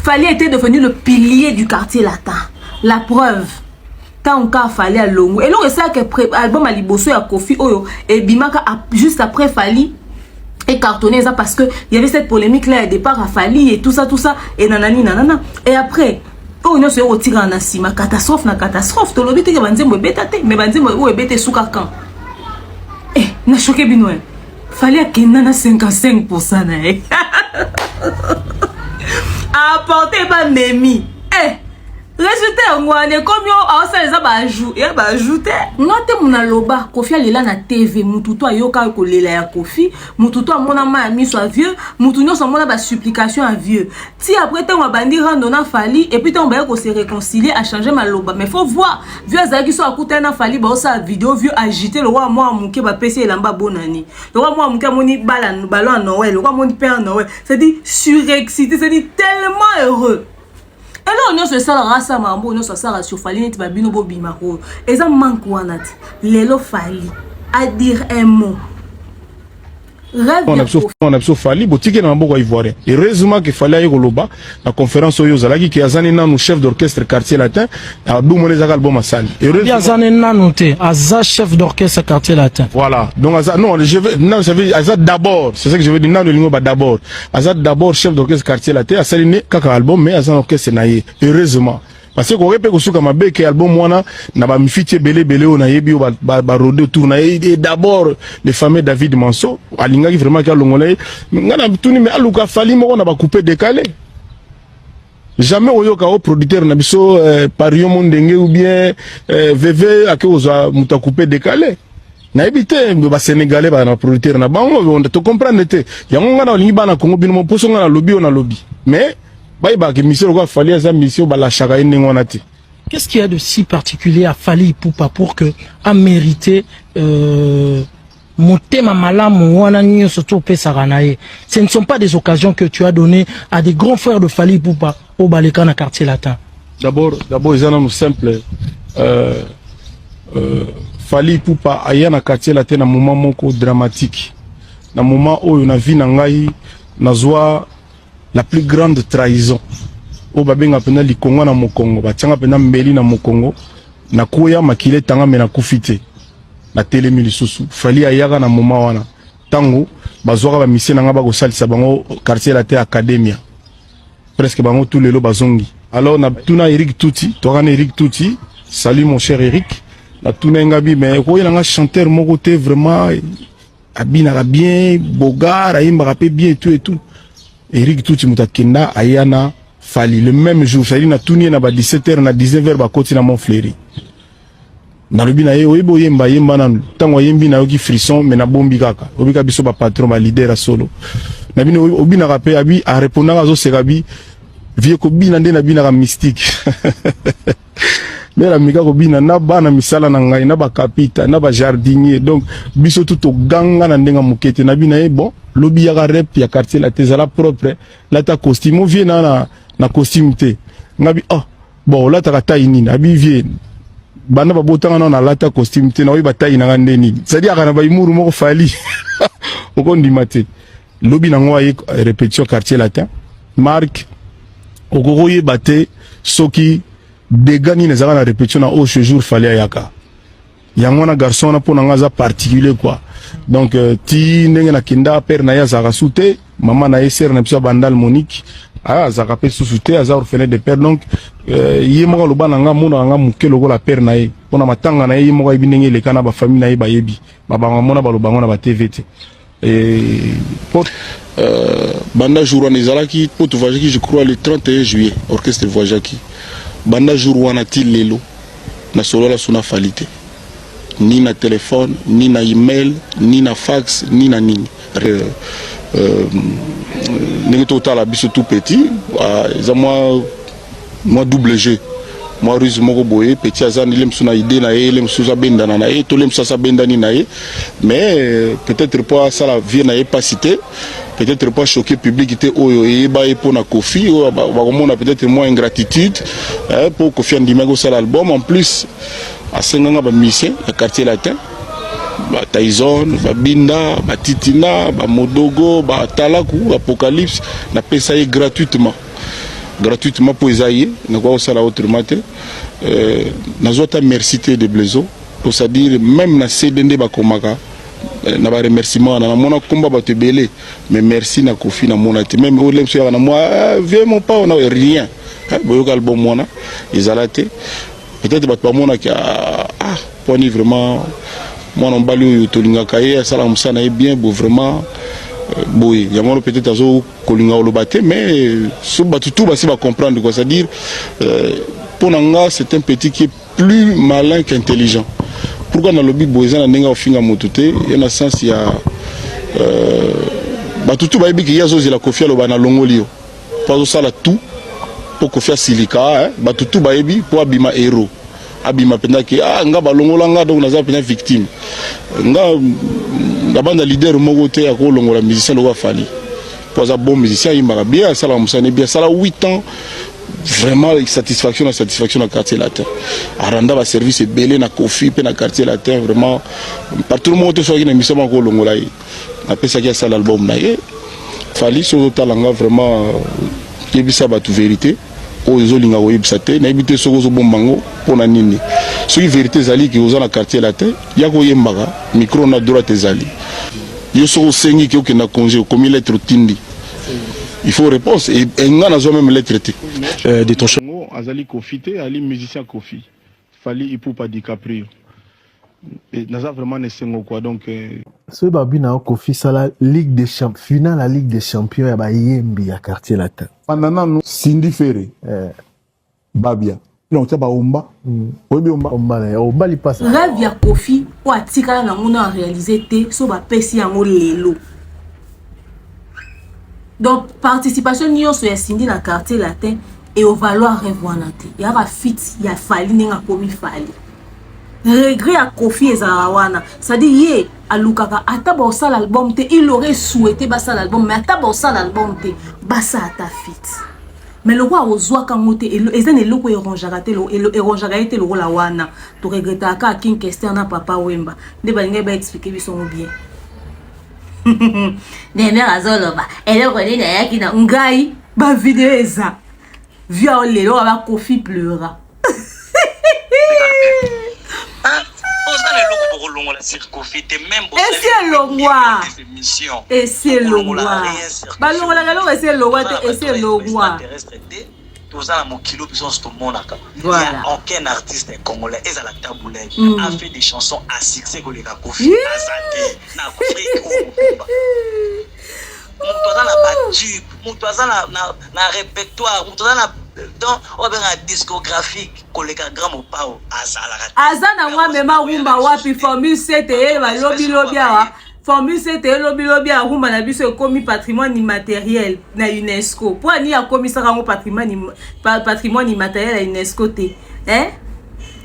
Fally était devenu le pilier du quartier latin. La preuve, tant ka Fally alongo. Eloko esalaka album ya liboso ya Koffi oyo ebimaka juste après Fally et cartonné ça parce que il y avait cette polémique là départ à Fally et tout ça tout ça et nanani nanana et après oyo nyonso ekotikala na nsima catastrophe na catastrophe. Tolobi teke banzembo ebeta te, mais banzembo oyo ebeta esuka kan eh na choqué bino eh. Fally akenda na 55% na ye apporte bamemi eh. Resultat yango wana ekomi oyo aosala eza baajou ya baajou te. Nga te muna loba Koffi alela na TV mutu to ayoka kolela ya Koffi mutu to amona mayi ya miso ya vieux mutu nionso amona ba supplication ya vieux ti après tango abandi rando na Fally et puis tango baye ko se reconcilier a changer maloba mais faut voir vieux azalaki so akutani na Fally baosala video vieux agite lokola mwana moke bapesi elamba bonani lokola mwana moke amoni bala ballon ya Noël lokola amoni pain ya Noël c'est dit surexcité c'est dit tellement heureux. Eloko nyonso esalaka asala makambo oyo nyonso asalaka sur Fally neti ba bino bobima ko eza manque wana te lelo Fally a dire un mot rêve na biso na biso Fally botiki na maboko ya Ivoirien. Heureusement que Fally aye koloba na conférence oyo ozalaki ke azani nanu chef d'orchestre Quartier Latin, album wana ezaka album asali. Heureusement azani nanu te, aza chef d'orchestre Quartier Latin. Voilà. Donc aza non, je veux non, ça veut dire aza d'abord, c'est ça que je veux dire nanu elingo ba d'abord. Aza d'abord chef d'orchestre Quartier Latin, asali ne kaka album mais aza na orchestre na ye. Heureusement. Parce que koke pe kosuka mabe ke album wana na ba mifiti ebele ebele oyo nayebi oyo ba rôder autour na ye. Et d'abord le fameux David Manso alingaki vraiment ke alongola ye. Nga na tuni mais aluka Fally moko na ba coupé décalé. Jamais oyoka o producteur na biso Parion Mondenge ou bien VV ake kozwa moto ya coupé décalé. Nayebi te ba Sénégalais ba na producteur na bango, to comprendre te. Yango nga na olingi bana Congo bino mo poso nga na lobi o na lobi. Mais bayebaka ke mission lokola Fally aza mission balashaka ye ndenge wana te. Qu'est-ce qu'il y a de si particulier à Fally Ipupa pour que a mérité motema malamu wana nyonso to opesaka na ye? Ce ne sont pas des occasions que tu as données à des grands frères de Fally Ipupa au Baleka na Quartier Latin. D'abord, eza nanu simple. Fally Ipupa aya na Quartier Latin na moment moko dramatique. Na moment oyo na vie na ngai nazwa la plus grande trahison. Oyo babenga mpenza likongo na mokongo, batianga mpenza mbeli na mokongo, nakoya makila etanga me nakufi te. Natelemi lisusu. Fally ayaka na moment wana. Tango bazwaka ba mission na nga bakosalisa bango Quartier Latin Academia. Presque bango tout lelo bazongi. Alors na tuna Eric Tuti, toka na Eric Tuti, salut mon cher Eric. Na tuna ngabi mais koyela nga chanteur moko te vraiment abinaka bien, bogar, ayimbaka pe bien et tout et tout. Eric Tuti moto akenda aya na Fally le même jour, c'est-à-dire na tuni na ba 17h na 19h bakoti na Montfleury. Nalobi na ye oyebi oyemba yemba nanu ntango ayembi nayoki frisson mais nabombi kaka obika biso ba patron ba leader ya solo na bino obinaka pe abi arépondaka azoseka bi vie kobina nde nabinaka mystique. Nde namika kobina na bana misala na ngai na bakapita na ba jardinier donc biso tu toganga na ndenge moke te. Nabina ye bon lobi yaka rep ya Quartier Latin ezala propre lata costume ovie na costume te ngabi oh bon olataka taille nini abi vie banda babotanga nano nalata costume te naoyeba taille nanga nde nini c'est-à-dire aka na baimuru moko Fally okondima te lobi nango aye répétition Quartier Latin Marc okoki oyeba te soki dégâts nini ezalaka na répétition na oyo ce jour Fally ayaka yango wana garçon wana mpo na nga aza particulier quoi. Donc ti ndenge nakenda père na ye azalaka su te, mama na ye sœur na biso ya Bandal Monique azalaka mpe susu te, aza orphelin de père. Donc ye moko aloba na nga amonaka nga moke lokola père na ye mpona matanga na ye ye moko ayebi ndenge eleka na bafamille na ye bayebi babanga mona baloba yango na ba TV te. Banda jour wana ezalaki po tovoyageaki je crois le 31 juillet orchestre voyageaki banda jour wana ti lelo nasolola so na Fally te, ni na téléphone ni na email ni na fax ni na nini. Ndenge totala biso tout petit eza mwa double jeu mwa ruse moko boye petit aza le mosusu na idée na ye le mosusu abendana na ye to le mosusu asabendani na ye mais peut-être po asala vie na ye pasi te, peut-être po achoquer public te oyo eyeba ye mpo na Koffi oyo bakomona peut-être mwa ingratitude mpo Koffi andimaki kosala album. En plus asenganga bamusicien ya Quartier Latin ba Tyson, babinda, batitina, bamodogo, batalaku, Apocalypse napesa ye gratuitement gratuitement mpo eza ye nakoka kosala autrement te. Nazwa ata merci te de Blaiso, c'est-à-dire même na CD nde bakomaka na baremerciement wana namona komba bato ebele mais merci na Koffi namona te. Même oyo lemso yaka na mwa vie mon pa na rien boyoka album wana ezala te. Peut-être bato bamonaki ah poni vraiment mwana mobali oyo tolingaka ye asalaka mosala na ye bien bo vraiment boye yango wana peut-être azo kolinga koloba te mais so bato tu basi bacomprendre quoi, c'est-à-dire. Mpo na nga, c'est un petit qui est plus malin qu'intelligent. Pourquoi nalobi boye? Eza na ndenge ya kofinga moto te, ye na sens ya bato tu bayebi ke ye azozela Kofi aloba nalongoli yo, mpo azosala tout mpo Kofi asilika, eh? Bato tu bayebi mpo abima héros, abima mpenza ke ah, nga balongola nga, donc naza mpenza victime. Nga nabanda leader moko te akolongola musicien lokola Fally, mpo aza bon musicien, ayimbaka bien, asalaka mosala ne bien, asala 8 ans vraiment satisfaction na satisfaction na Quartier Latin, aranda baservice ebele na Kofi mpe na Quartier Latin. Vraiment, partout moko te soki na émission moko kolongola ye, napesaki asala album na ye. Fally, soki ozotala nga, vraiment yebisa bato vérité oyo ozolinga koyebisa te. Nayebi te soki ozobomba yango mpo na nini. Soki vérité ezali ke oza na Quartier Latin, ya koyembaka micro na droite ezali yo. Soki osengi ke okenda congé, okomi lettre, otindi, il faut réponse. Et nga nazwa même lettre te. De ton Yango azali Kofi te, ali musicien Kofi, Fally Ipupa DiCaprio. Naza vraiment na esengo quoi, donc Soki babi na yo Kofi sala ligue des champ finale ya Ligue des champions ya bayembi ya Quartier Latin. Banda nanu Cindy, Ferre, Babia, donc tia baomba, oyebi omba. Omba na ye, omba lipasa. Rêve ya Kofi oyo atikala nango na aréalise te, so bapesi yango lelo. Donc participation nyonso ya Cindy na Quartier Latin eovaloir rêve wana te. Eyaka feat ya Fally ndenge akomi Fally. Regret ya Kofi ezalaka wana, c'est-à-dire ye alukaka ata baosala album te. Il aurait souhaité basala album, mais ata baosala album te, basala ata feat. Mais lokola ozwaka yango te, eza na eloko erongeaka te, erongeaka ye te. Lokola wana toregretaka kaka King Kester na Papa Wemba nde balingaki baexpliquer biso ngo bien. Demer azoloba eloko nini ayaki na ngai, bavideo eza via oyo lelo bakofi pleura. Oza na eloko bokolongola sur Kofi te, même. Esi elongwa, esi elongwa. Balongolaka eloko esi elongwa te, esi elongwa. Toza na mokili oyo biso nyonso tomonaka. Voilà. Ya aucun artiste congolais, ezala Tabu Ley, a fait des chansons à succès koleka Kofi. Aza te na Afrique oyo mobimba. Moto aza na batube, moto aza na répertoire, moto aza na donc oyo abengaka discographique koleka grand Mopao azalaka te. Aza na mwa mema rumba wapi? Formule 7 eye balobilobi awa, formule 7 elobilobi ya rumba na biso ekomi patrimoine immatériel na UNESCO. Mpo ani akomisaka yango patrimoine immatériel ya UNESCO te, eh?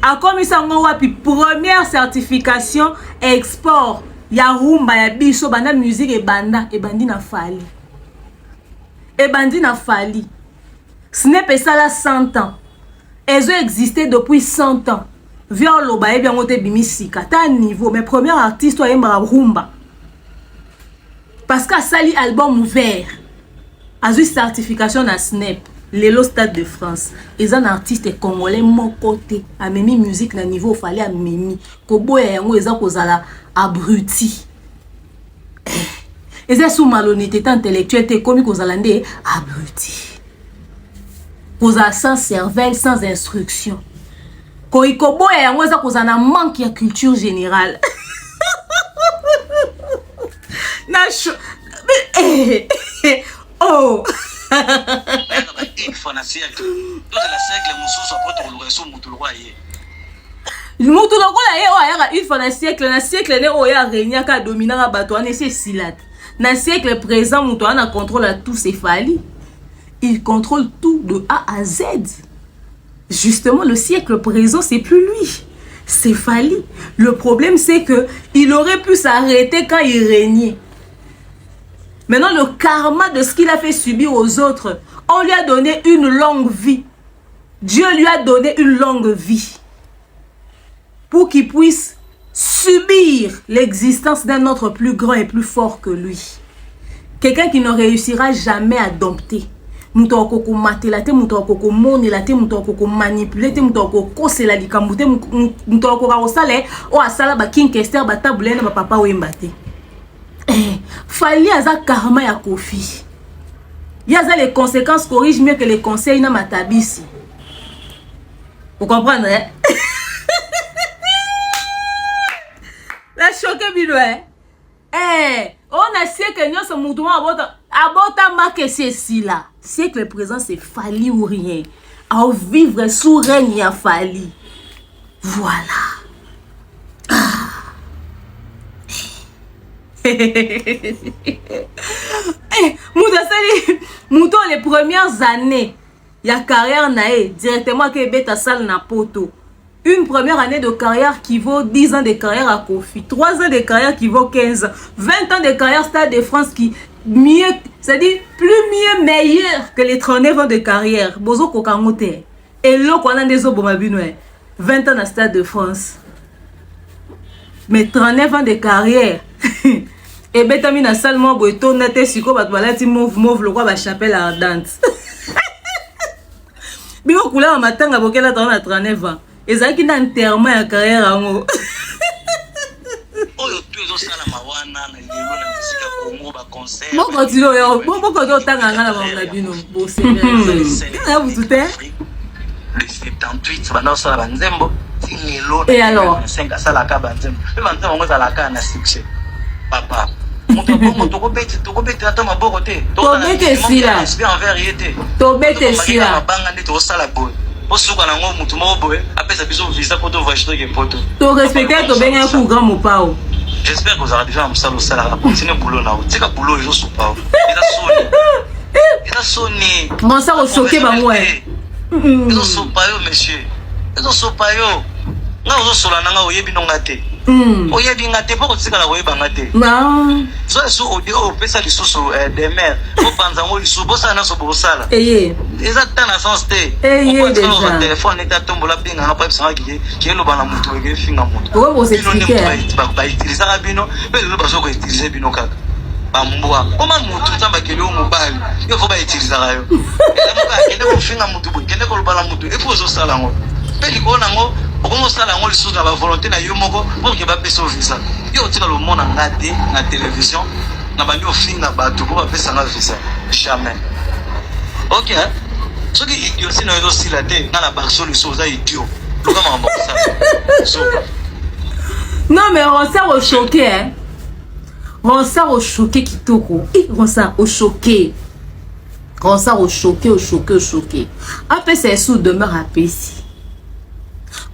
Akomisa yango wapi? Première certification export ya rumba ya biso banda musique ebanda, ebandi na Fally, ebandi na Fally. SNEP esala 100 ans, ezo existe depuis 100 ans. Via oloba ayebi yango te, ebimi sika ta niveau. Mais premier artiste oyo ayembaka rumba, parce que asali album ouvert, azwi certification na SNEP. Lelo Stade de France eza na artiste congolais moko te amemi musique na niveau Fally amemi. Koboya yango eza kozala abruti, eza sous malhonnêteté intellectuelle te, ekomi kozala nde abruti, kozala sans cervelle, sans instruction. Koyi koboya yango eza kozala na manque ya culture générale na oh. Une fois na siècle, tozala siècle mosusu, après tokoluka eso motu lokola ye. Mutu lokola ye oyo ayaka une fois na siècle, na siècle nde oyo aregnaka, adominaka bato wana, esi esila te. Na siècle présent, moto wana contrôle à tout, c'est Fally. Il contrôle tout de A à Z. Justement, le siècle présent, c'est plus lui, c'est Fally. Le problème, c'est que il aurait pu s'arrêter quand il régnait. Maintenant, le karma de ce qu'il a fait subir aux autres, on lui a donné une longue vie. Dieu lui a donné une longue vie pour qu'il puisse subir l'existence d'un autre plus grand et plus fort que lui. Quelqu'un qui ne réussira jamais à dompter. Moto akokomatela te, moto akokomonela te, moto akokomanipuler te, moto akokosela likambo te, moto akoka kosala oyo asala baking Kester, baTabu Ley na bapapa Wemba te. Fally aza karma ya Kofi. Ye aza les conséquences corrige mieux que les conseils na matabisi. Vous comprendre, eh? Na choqué bino, eh? Eh, oyo na siècle nyonso motu moko abota abotamaka esi esila. Siècle présent, c'est Fally ou rien. Aovivre sous règne ya Fally. Voilà. Ah. Eh, moto asali moto les premières années ya carrière na ye directement ake ebeta salle na poto. Une première année de carrière qui vaut 10 ans de carrière à Kofi, 3 ans de carrière qui vaut 15 ans, 20 ans de carrière Stade de France qui mieux, c'est-à-dire plus mieux meilleur que les 39 ans de carrière. Bozo kokango te. Eloko wana nde ezoboma bino 20 ans na Stade de France. Mais 39 ans de carrière ebetami na salle moko boye etonda te sikoyo bato balati mauve mauve lokwa ba chapelle ardente. Bino couleur ya matanga bokelata wana 39 ans ezalaki na enterrement ya carrière yango. Oyo tout ezosalama wana na lelo na musique ya Congo ba concert. Bokontinue oyo bokontinue otanga nga na bango na bino bosepela butu te. Le 78 banda osala ba nzembo ti lelo Et alors? 5 asalaka ba nzembo pe ba nzembo yango ezalaka na succès papa moto ya bongo tokobeti tokobetela ata maboko te Tobeta esila. respect envers ye te Tobeta esila. mabanga nde tokosala boye osuka nango motu moko boye apesa biso visa po tovoyage toke poto To respecte tobengaki ku grand mopao. J'espère que ozalaka deja na mosala osalaka continue boulot na yo tika boulot ezosupa yo eza soni eza soni Ronsard ochoke bango eh. Ezosopa yo monsieur ezosopa yo nga ozosola na nga oyebi no nga te oyebi nga te mpo kotikala koyeba nga te zwa lisusu audio oyo opesa lisusu demer bopanza yango lisusu bosala nyonso bosala eza ta na sens te okotikala telefone neti atombola benga nga po ayebisanga kike keloba na motu ekefinga motu bino nde motu bautilisaka bino mpe lelo bazo koutilize bino kaka bambwa koma mutu nzambe akeli yo mobali yo fo bautilisaka yo elamuka kende kofinga mutu boye kende koloba na mutu epo ozosala yango mpe likolo na yango okomi osala yango lisusu na bavolonté na yo moko mpo ke bapesa yo visa yo otikala omona nga te na télévision na bandi ofinga bato mpo bapesa nga visa jamais ok hein? Soki idiotie na yo ezosila te nga na bakisi lisusu oza idiot luka makambo ya kosala zoba. Non mais Ronsard o choqué hein. Ronsard o choqué kitoko. Eh Ronsard o choqué. Ronsard o choqué, o choqué, o choqué. Apesa esu demeure apesi.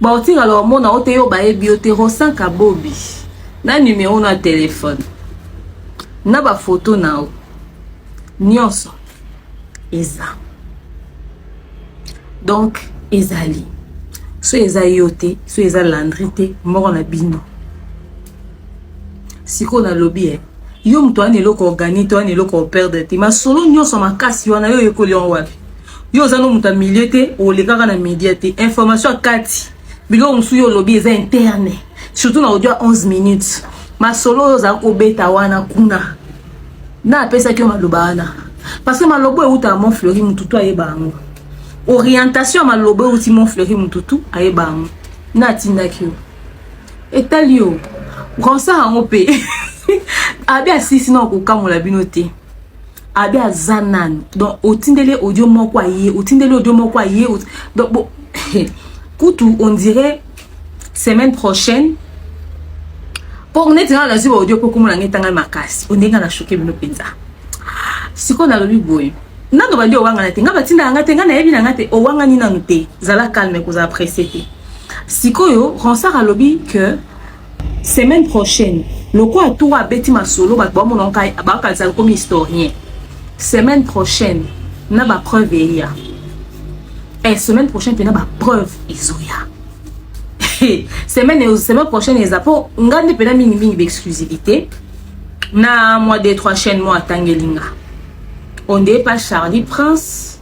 Baotikala omona o te yo bayebi yo te Ronsard Kabobi na numero na téléphone na ba photo na yo nyonso eza donc ezali so eza yo te so eza Landry te moko na bino sikoyo nalobi eh, yo moto wana eloko organi te wana eloko operdre te masolo nyonso makasi wana yo oyekoli yango wapi yo oza no moto ya milieu te olekaka na media te information ya kati biloko mosusu yo olobi eza interne surtout na audio ya 11 minutes masolo oyo ozala kobeta wana kuna na apesaki yo maloba wana parce que maloba ewutaka Mont Fleury mututu ayeba yango orientation ya maloba ewuti Mont Fleury mututu ayeba yango na atindaki yo etali yo Ronsard yango mpe abi asisi na kokamola bino te abi aza nanu donc otindeli audio moko aye otindeli audio moko aye donc bo kutu on dirait semaine prochaine mpo neti nga nazwi ba audio mpo komona ngai etangami makasi ondenge nga na choke bino mpenza sikoyo nalobi boye nano bandi owangana te nga batindaka nga te nga nayebi na nga te owangani nanu te zala calme kozala presse te sikoyo Ronsard alobi que semaine prochaine lokola tour abeti masolo bato bamona bakanisa komi historien semaine prochaine na bapreuve eya eh, semaine prochaine mpena bapreuve ezoya semaine prochaine eza mpo nga nde mpena mingimingi baexclusivité na mwa 2 3 chaîne mo atangeli nga on dirait pas Charlie Prince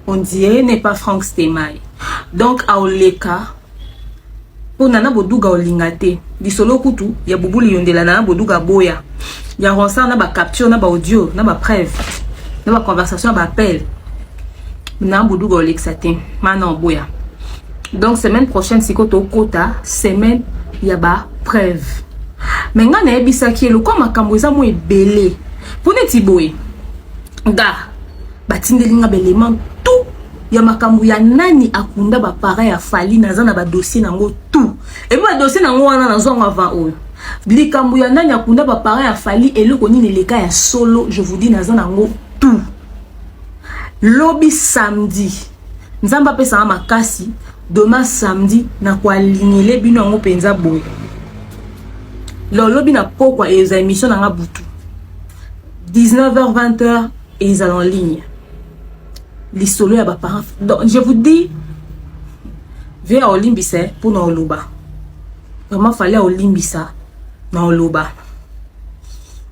on dirait n'est pas Franck Stemay donc aoleka mpo nana boduga olinga te lisolo kutu ya bubuli yondela nana boduga boya ya Ronsard na bacapture na baaudio na bapreuve na baconversation ya baappel na boduga olekisa te mana oboya donc semaine prochaine sikoyo tokota semaine ya bapreuve me ngai nayebisaki ye lokwa makambo eza mwa ebele mpo neti boye nga batindeli nga baelema tout ya makambo ya nani akunda baparent ya Fally naza na badossier nango tout epi badossier nango wana nazwa yango avant oyo likambo ya nani akunda baparent ya Fally eloko nini eleka ya solo je vous dis naza nango tout lobi samedi. Nzambe apesa nga makasi demain samedi na ko alignele bino yango mpenza boye. Lobi na pokwa eza émission na nga butu 19h 20h ezala en ligne. Lisolo ya ba parents. Donc je vous dis vieux olimbisa pour na oloba. Vraiment fallait olimbisa na oloba.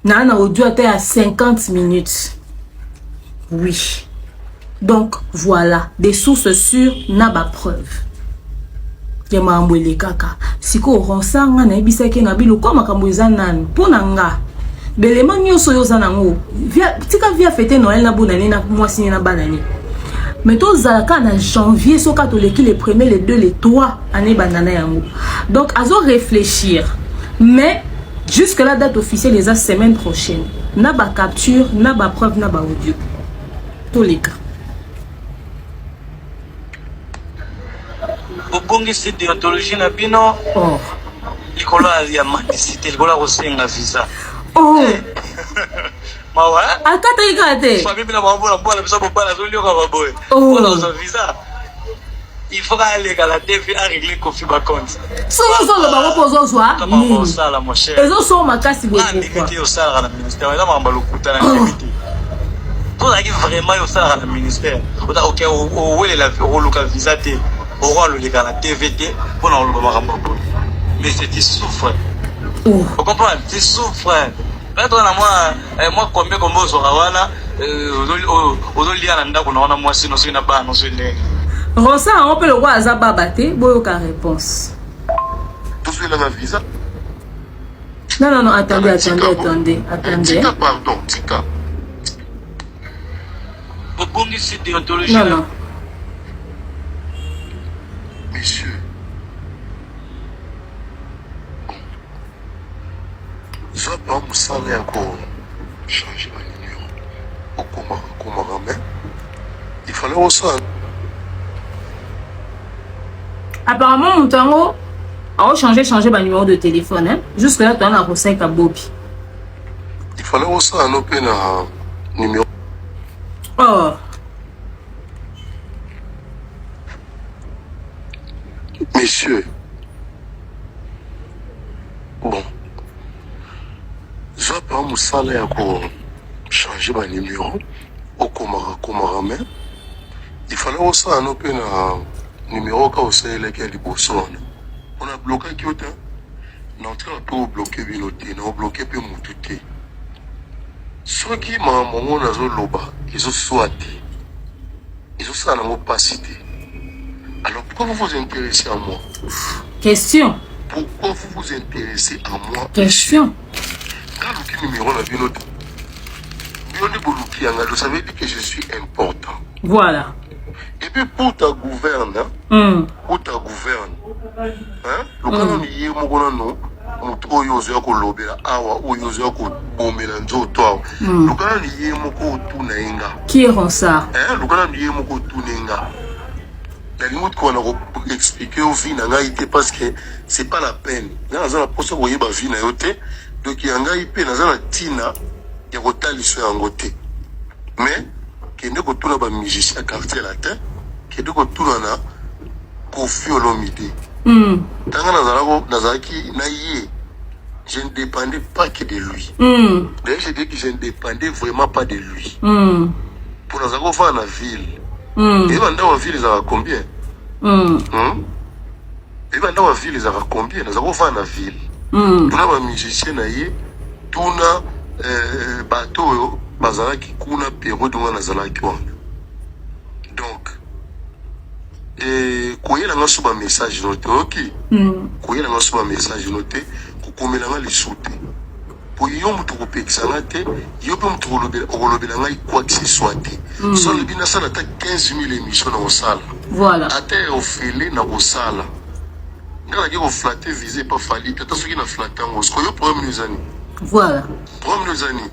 Na na audio ata ya 50 minutes. Oui. Donc voilà, des sources sûres na ba preuve. Ya makambo elekaka. Sikoyo Ronsard nga nayebisaki na bino kwa makambo eza nanu mpo na nga belema nyonso oyo oza nango tika via fete Noël na bonane na mwasi ne na bana ne mais tozala kaka na janvier soki toleki le premier le 2 le 3 année banda na yango. Donc azo réfléchir, mais jusque la date officielle eza semaine prochaine na ba capture na ba preuve na ba audio toleka. Bobongisi deontologie na bino oh. Likolo ya mendicité, likolo ya kosenga visa. Oh. Mawa akataki kaka te. Famille bino bambola mbola biso bobala azolioka baboye mpona kozwa visa, il faut aleka na TV arégler Kofi bacompte. Soki ozoloba ngo mpo ozozwa nini? Osala mon cher. Ezosoma makasi boye. Ndimi pourquoi? Te osalaka na ministère eza makambo ya lokuta na ndimi te. Tozalaki vraiment yo osalaka na ministère ok, owelela okoluka visa te, okoaloleka na TV te mpona koloba makambo ya boye, mais c'est tu souffres. Oh. Ocomprendre, tu souffres peut-être na mwa mwa combien combien ozwaka wana, ozolia na ndako na wana mwasi no soki na bana soki ndenge. Ronsard yango mpe lokola aza baba te, boyoka réponse. Tozwelanga visa. Non, non, non, attendez, attendez, attendez, attendez. Tika, pardon, tika. Bobongisi déontologie. Non, non. Monsieur, zwa mpa mosala ya kochanger banumero, okomaka komaka, mais il fallait osala. Apparemment moto yango aochange change banuméro de téléphone, hein? Jusque là toza na koseka bobi. Il fallait osala no mpe na numéro. Oh. Monsieur, bon, zwa mpa mosala ya kochanger banumero, okomaka komaka, mais il fallait osala no mpe na numéro ka osalelaki ya liboso wana. Mpona blokaki yo te, na otikaka mpe obloquer bino te, na obloquer mpe motu te. Soki makambo yango nazoloba ezoswa te, ezosala nango mpasi te, alors pourquoi vous vous intéressez à moi? Question. Pourquoi vous vous intéressez à moi? Question. Naluki numéro na bino te, bino nde boluki yanga, donc ça veut dire que je suis important. Voilà. Et puis pour ta gouverne, pour ta gouverne, hein, luka nanu ye moko nanu moto oyo ozoya kolobela awa, oyo ozoya kobomela nzoto awa, luka nanu ye moko otuna ye nga. Qui est Ronsard? Hein, luka nanu ye moko otuna ye nga. Nalingi otikona koexpliquer yo vie na ngai te, parce que c'est pas la peine. Ngai naza na mposa koyeba vie na yo te, donc ya ngai mpe naza na ntina ya kotalisa yango te. Mais kende kotuna bamusicien ya Quartier Latin, kende kotuna na Kofi Olomide. Ntanga nazalaki na ye, je ne dépendais pas que de lui. D'ailleurs, je dis que je ne dépendais vraiment pas de lui. Mpo nazalaki kofanda na ville. Eyeba ndako ya ville ezalaka combien? Eyeba ndako ya ville ezalaka combien? Nazalaki kofanda na ville. Tuna bamusicien na ye, tuna bato oyo bazalaki kuna période wana nazalaki wana. Donc koyela nga so bamessage no te, oyoki? Koyela nga so bamessage no te, kokomela nga lisu te, po yo moto okopekisa nga te, yo mpe moto okolobela ngai quoi que ce soit te. So alobi nasala ata 15 000 émission na kosala. Voilà. Ata ya ofele na kosala. Nga naki koflatter visa epa Fally te, ata soki na flatter yango sikoyo, yo problème no eza nini? Voilà. Problème no eza nini,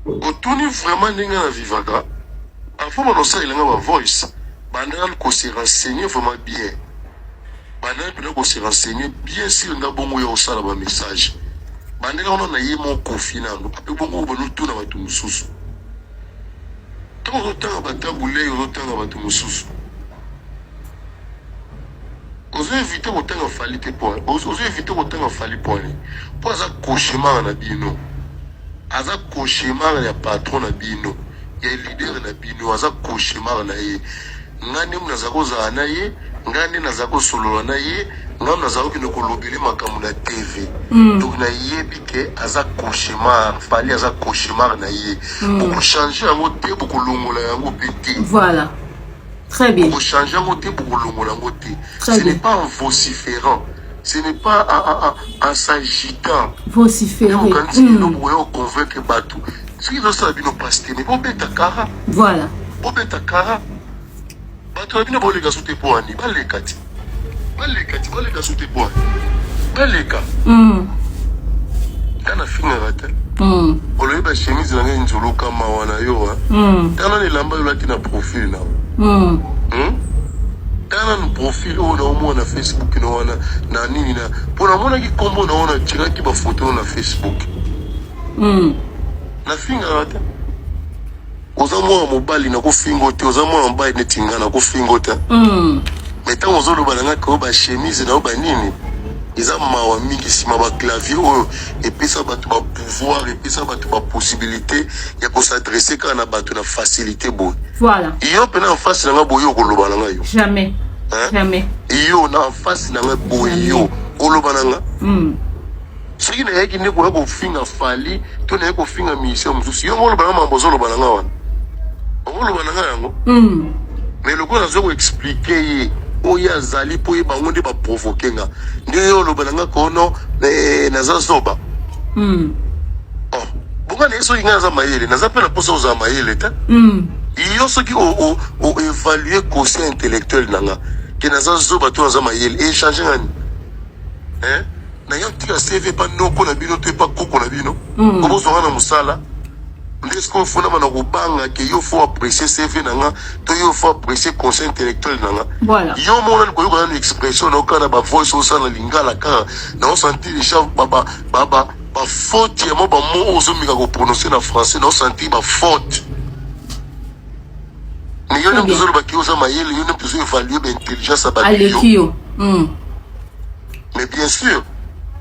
Otuni vraiment ndenge na vivaka avant bana osalelanga ba voice, bandaka kose renseigner vraiment bien, bandaka mpena kose renseigner bien sûr nga bongo ya kosala ba message. Bandeka wana na ye moko Kofi nano ape bongo bano tuna bato mosusu. Ntango ozotanga batabu ley ozotanga bato mosusu ozo evite kotanga Fally te po ozo evite kotanga Fally po nini? Po aza cauchemar na bino aza cauchemar ya patron na bino ya leader na bino aza cauchemar na ye nga nde naza kozala na ye nga nde naza kosolola na ye nga naza kokende kolobele makambo na TV donc nayebi ke aza cauchemar Fally aza cauchemar na ye bokochange yango te bokolongola yango pe te Voilà. Très bien. Boko changer yango te, bokolongola yango te. Très Ce n'est bien. pas en vociférant, ce n'est pas en, en, en, en s'agitant. Vociférer. Nde bokanisi bino bokoya koconvaincre bato. Soki ezosala bino pasi te, mais bobeta kara. Voilà. Bobeta kara. Bato na bino boleka so te mpo ani baleka ti. Baleka ti, baleka so te mpo ani. Baleka. Nga nafingaka te. Olobi ba chemise na ngai nzoluka mawa na yo hein. Tala nanu elamba yo olati na profil na yo. Hum? Tala nanu profil oyo na omona na Facebook na wana na nini na po namonaki kombo na yo na tiraki ba photo na Facebook. Nafingaka te. Oza mwana mobali nakofinga yo te, oza mwana mobali neti nga nakofinga yo te. Mais ntango ozoloba na nga ke oyo ba chemise na yo ba nini eza mawa mingi nsima ba clavier oyo epesa bato ba pouvoir epesa bato ba possibilité ya ko s'adresser kaka na bato na facilité boye. Voilà. Yo pena en face na nga boye okoloba na nga yo. Jamais. Hein? Jamais. Yo na en face na nga boye yo oloba na nga. Soki nayaki nde koya kofinga Fally to naye kofinga musicien mosusu yo oloba na mambo ozoloba na nga wana okoloba na nga yango mais lokola nazo ko expliquer ye oyo azali mpo ye bango nde baprovoke nga nde yo oloba na nga kono eh, naza zoba oh bonga na ye soki nga naza mayele naza mpe na mposa ozala mayele te yo soki oévalue quotient intellectuel na nga ke naza zoba to naza mayele echange nga nini hein na yo tika CV epa noko na bino to epa koko na bino po bozwa nga na mosala nde sikoyo fo nama na kobanga ke yo fo apprécier CV na nga to yo fo apprécier conseil intellectuel na nga Voilà. yo moko nani koyoka nanu expression na yo kaka na ba voice osala na lingala kaka na osentir déjà ba ba ba ba ba faute ya mwa ba mots oyo ozomeka koprononcer na français na osentir ba faute mais yo nde moto ozoloba ke oza mayele yo nde moto ozo évaluer ba intelligence ya bato yo Aleki yo. Mais bien sûr,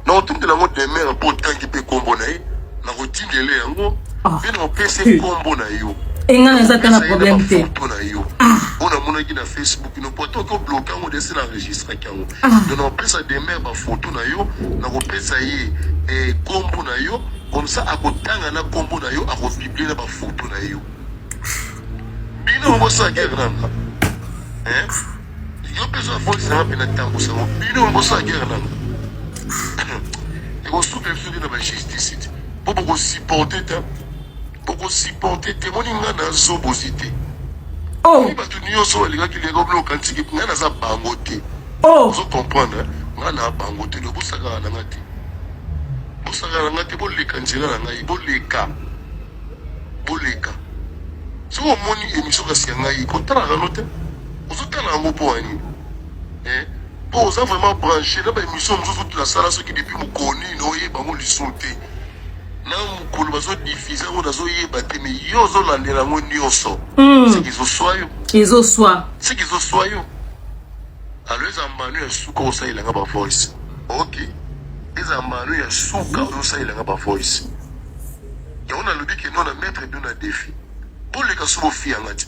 nakotindela yango demeure mpo otangi mpe nkombo na ye, nakotindela yango mpe nakopesa ye nkombo na yo. Enga naza ata na Nakopesa ye na problème te. bafoto na yo oyo namonaki na Facebook no mpo ata oki obloke yango desi na enregistraki yango. Donc nakopesa demeure bafoto na yo, nakopesa ye eh, nkombo na yo, comme ça akotanga na nkombo na yo, akopublie na bafoto na yo. Bino bosala guerre na nga hein? Yo pe zwa voice nanga pe na tambusa ngo bino bosala guerre nanga ekosuka biso nde na ba justice te po boko supporter te boko supporter te moni nga na zobozi te oh bato nyonso balingaki lelo bino okanisiki nga naza bango te oh ozo comprendre nga na bango te do bosakana na nga te bosakana na nga te boleka nzela na ngai boleka boleka soki omoni emission kasi ya ngai kotalaka no te ozotala yango mpo ya nini eh? mpo oza vraiment branché na baémission mosusu nasala soki depuis mokolo nini oyeba yango lisusu te na mokolo bazodiffuse yango nazoyeba te mais yo ozolandela yango nyonso seke ezoswa yo ezoswa seke ezoswa yo alo eza mbano ya suka osalelanga bavoice ok eza mbano ya suka ozosalelanga bavoice yango nalobi ke no na mettre bino na défi boleka so bofinga nga te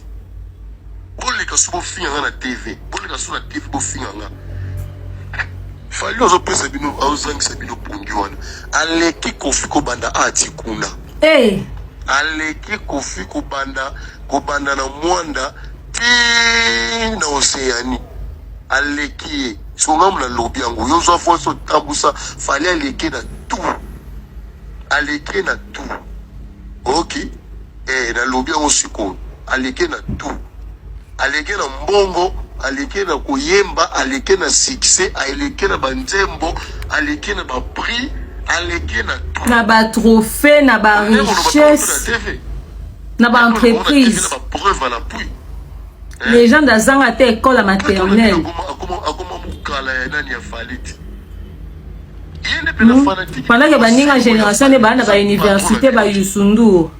boleka so bofinga nga na tv boleka so na tv bofinga nga Fally azopesa bino azozangisa bino pongi wana aleki Koffi kobanda ati kuna hey. aleki Koffi kobanda kobanda na mwanda ti na Océanie aleki ye so ngambo nalobi yango yo zwa voice otambusa Fally aleki na tout aleki na tout ok eh nalobi yango sikoyo aleki na tout aleki na mbongo aleki na koyemba aleki na succès aleki na banzembo aleki na baprix aleki na tout na batrophée na barichesse na baentreprise na bapreuve à l'appui légende azanga te école ya maternelle akoma mokala ya nani ya Fally te ye nde mpena fanatique pendant ke baninga génération nde baa na bauniversité bayusundur.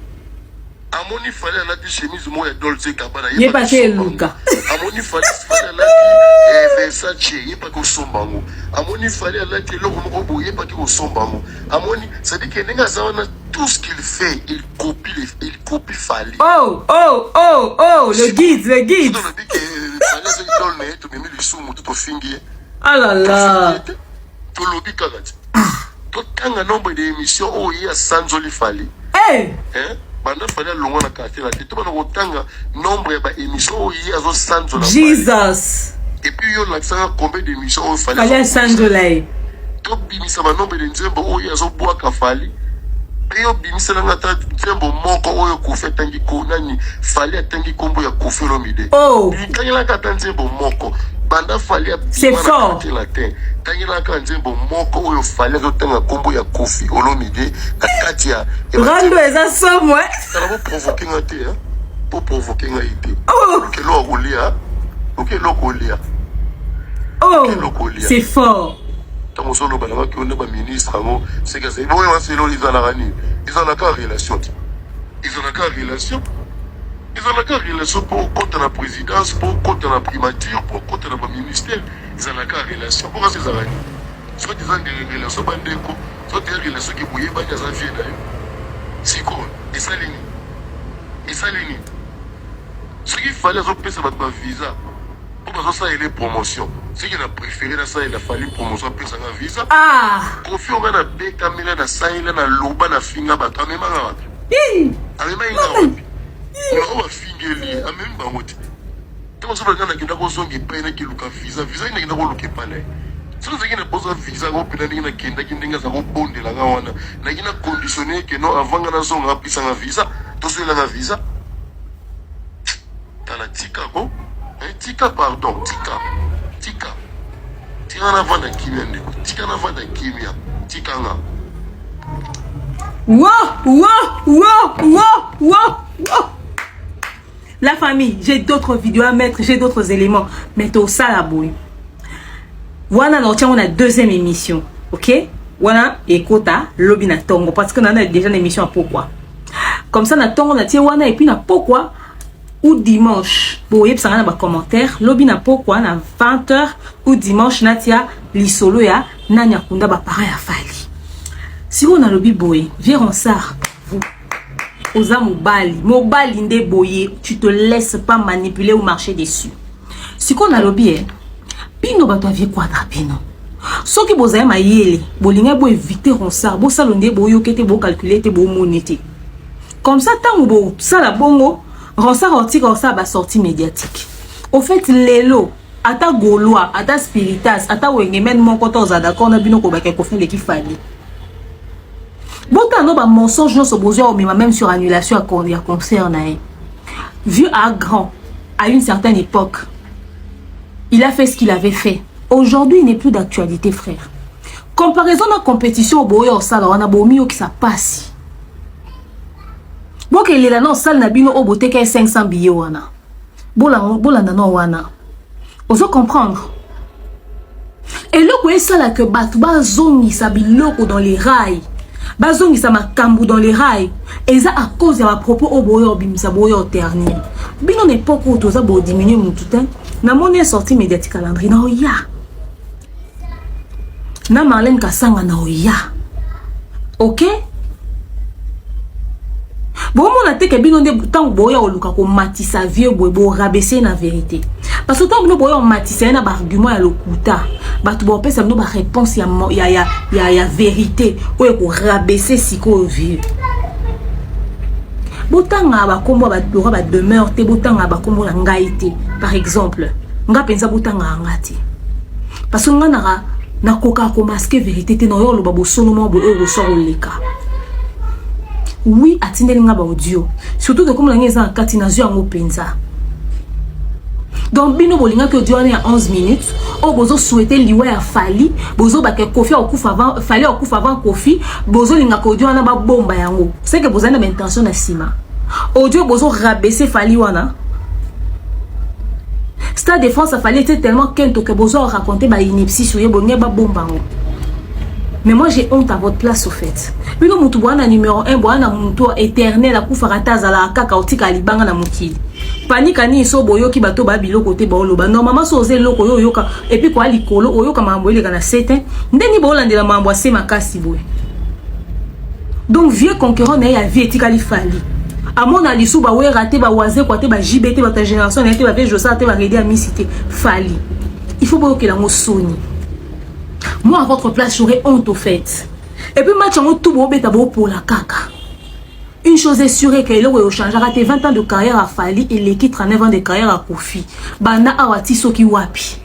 Amoni Fally alati chemise moko ya Dolce Gabbana ye pa ke luka. Amoni Fally Fally alati eh, Versace ye pa kosomba yango. Amoni Fally alati eloko moko boye ye pa ke kosomba yango. Amoni c'est à dire que ndenge aza wana tout ce qu'il fait il copie les, il copie Fally. Oh oh oh oh le guide le guide. Tolobi ke Fally azali idole na ye tomemi lisumu to tofingi ye. Ah là là. Tolobi kaka ti. Totanga nombre de émissions oyo ye asanzoli Fally. Hey! Hein? Banda Fally alongwa na quartier na te. Tobanda kotanga nombre ya ba émissions oyo ye azosanzola Jesus. Et puis yo olakisaka combien d'émissions oyo Fally Fally asanzola ye. Tobimisa ba nombre de nzembo oyo ye azobwaka Fally. Pe yo bimisela nga ata nzembo moko oyo Koffi atangi ko nani Fally atangi kombo ya Koffi Olomide. Oh. Tangelaka ata nzembo moko. Banda Fally C'est abima na fort. quartier latin. Tangelaka nzembo moko oyo Fally azotanga kombo ya Koffi Olomide na kati ya Rando eza somo eh. Tala bo provoquer nga te hein. Bo provoquer ngai te. Oh. Luka eloko kolia. Luka eloko kolia. Oh. Luka eloko kolia. C'est fort. Ntango ozoloba na baki nde baministre yango seke azali boyo wana eloko ezalaka nini? Ezalaka relation te. Ezalaka relation. Ezalaka relation mpo okota na présidence, mpo okota na primature, mpo okota na baministère. Ezalaka relation. Mpo kasi ezalaka nini? Soki eza relation bandeko, soki eza relation ke boyebani aza vie na yo. Sikoyo esali nini? Esali nini? Soki Fally azopesa bato ba visa mpo bazosalela ye promotion, soki na prefere nasalela Fally promotion apesa nga visa. Ah! Koffi oyo nga nabetamela nasalela naloba nafinga bato amemanga wapi? Amemaki nga wapi? Mais oyo bafingeli ye amemi bango te. Ntango soki nga nakenda kozonga epai nakeluka visa, visa nini nakenda koluka epai na ye? Soki nazalaki na posa visa yango mpena ndenge nakendaki ndenge aza kobondela nga wana nayaki na conditionne ye ke non avant nga nazonga apesa nga visa tozoyela nga visa. Tala tika ko eh, tika pardon tika tika tika navanda kimia ndeko tika navanda kimia tika nga. Wo wo wo wo wo wo. La famille, j'ai d'autres vidéos à mettre, j'ai d'autres éléments. Mais tout ça la boye. Wana na on a deuxième émission. OK? Wana ekota lobi na tongo parce que on a déjà une émission à pourquoi. Comme ça na tongo na tie wana et puis na pourquoi ou dimanche. Boye pesa na ba commentaire lobi na pourquoi na 20h ou dimanche na tia lisolo ya nani akunda ba parents ya Fally. Si on a lobi boye, vieux Ronsard, vous oza mobali, mobali nde boye, tu te laisses pas manipuler ou marcher dessus. Sikoyo nalobi eh, bino bato ya vieux Quadra bino. Soki bozali mayele, bolingai bo éviter Ronsard, bosalo nde boyoke te, bocalculer te, bomone te. Comme ça tango bosala bongo, Ronsard otika osala ba sortie médiatique. Au fait lelo ata Gaulois, ata Spiritas, ata Wengemen moko to oza d'accord na bino kobaka Koffi aleki Fally. Botala no ba mensonge nyonso bozwa omema même sur annulation ya concert na ye. Vieux a grand à une certaine époque. Il a fait ce qu'il avait fait. Aujourd'hui, il n'est plus d'actualité, frère. Comparaison na compétition boyo osala wana bomi yo ki sa passe. Bokelela na osala na bino oyo boteka ye 500 billets wana. Bolanda no wana. Ozo comprendre? Eloko esala que bato bazongisa biloko dans les rails, bazongisa makambo dans les rails, eza à cause ya ba propos oyo boyo obimisa boyo ternir. Bino na époque oyo toza bo diminuer mutu te. Namoni ye sortie médiatique à Landry na oya. Na Marlène Kasanga na oya. OK? Bomona te ke bino nde ntango boya koluka komatisa vieux boye borabaisser na vérité. Parce que ntango bino boya komatisa ye na baargument ya lokuta, bato bapesa bino baréponse ya, ya, ya, ya, ya vérité oyo ekorabaisser sikoyo vieux. Botanga bakombo ya ba ba demeure te, botanga bakombo na ngai te. Par exemple, nga mpenza botanga nga te. Parce que nga naka nakoka komaske vérité te, na oyo oloba bosolo moko boye oyo koswa koleka. Oui, atindeli nga ba audio. Surtout que comme na nga eza na kati nazwi yango mpenza. Donc bino bolingaki audio wana ya 11 minutes oyo bozo souhaiter liwa ya Fally, bozobaka Koffi akufa avant Fally akufa avant Koffi, bozolingaka audio wana babomba yango. C'est que bozali na ba intention na nsima. Audio bozo rabaisser Fally wana. Stade de France Fally était tellement kento que bozo raconter ba ineptie sur ye bolingi babomba yango. Mais moi j'ai honte à votre place au fait. Bino mutu bwana numéro 1 bwana mutu éternel akufaka ata azalaka kaka otika libanga na mokili. Panika nini so boyoki bato ba biloko te baoloba. Normalement so oza eloko yo oyoka et puis kwa likolo oyoka makambo eleka na se te. Ndeni bolandela makambo ya se makasi boye. Donc vieux conquérant na ye ya vie etikali Fally. Amona lisu ba wera te ba wazekwa te ba JB te ba ta génération na ye te ba vieux Jossart te ba Reddy Amisi te. Fally. Il faut boyokela yango soni. Moi à votre place j'aurais honte au fait. Et puis match yango tout bobeta bopola kaka. Une chose est sûre que eloko echangeaka te 20 ans de carrière à Fally eleki 39 ans de carrière à Koffi. Banda awa ti soki wapi.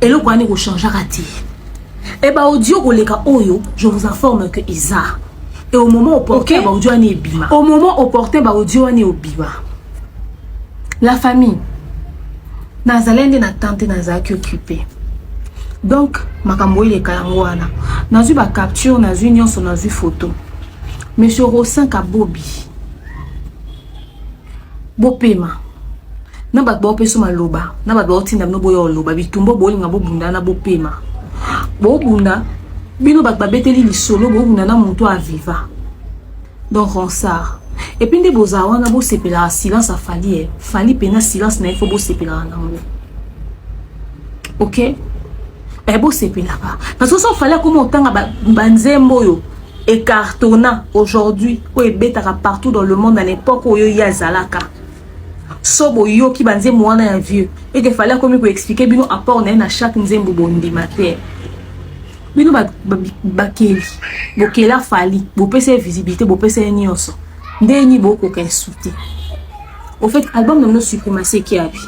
Eloko wana ekochangeaka te. E ba audio koleka oyo, je vous informe que eza. Et au moment opportun okay. ba audio wana ebima. Au moment opportun ba audio wana ebima. La famille nazalaki nde na temps te, nazalaki occupé. Donc makambo eleka yango wana nazwi ba capture, nazwi nyonso, nazwi photo. Monsieur Rosin Kabobi, bopema na bato baopesa maloba na bato baotinda bino boya oloba bitumba bolinga bobunda na bopema bobunda bino bato babeteli lisolo bobunda na moto aviva. Donc Ronsard et puis nde bozala wana bosepelaka silence ya Fally e Fally mpena silence na ye fo bosepelaka nango ok e bosepelaka parce que so Fally akoma otanga banzembo oyo ecartonna aujourd'hui oyo ebetaka partout dans le monde na l'époque oyo ye azalaka so boyoki banzembo wana ya vieux eke Fally akomi koexpliquer bino apport na ye na chaque nzembo bondima te. Bino bakeli bokela Fally, bopesa ye visibilité, bopesa ye nyonso, ndeni bokoka insulter. Au fait album na bino Suprématie ekiabi,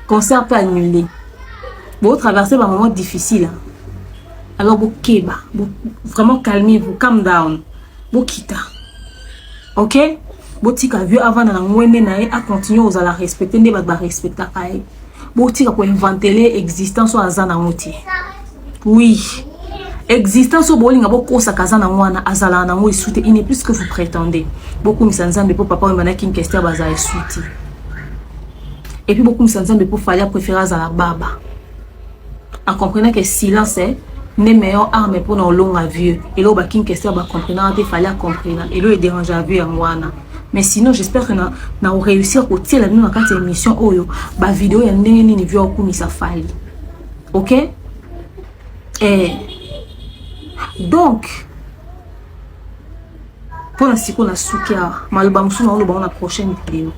concert mpe annulé, botraverse bamoment difficile hein. Alors bokeba bo, vraiment calmez-vous, calm down, bokita ok, botika vieux avanda na ngwende na ye, acontinue kozala respecté nde bato barespectaka ye. Botika koinventele existence oyo aza nango te. Oui, existence oyo bolinga bokosaka aza nango wana azalaka nango esu te. Il n'est plus que vous prétendez. Bokumisa Nzambe mpo Papa Wemba na King Kester bazala esu te. Et puis bokumisa Nzambe mpo Fally apréféré azala baba acomprenant que silence eh, nde meilleure arme mpona olonga vieux. Eloko ba King Kester bacomprenaka te, Fally acomprena. Eloko edérange ya vieux yango wana. Mais sinon j'espère que na, na réussir kotiela bino na kati ya émission oyo bavideo ya ndenge nini vieux akumisa Fally ok. Eh. Donc mpona sikoyo nasuki awa, maloba mosusu naoloba ngo na prochaine vidéo.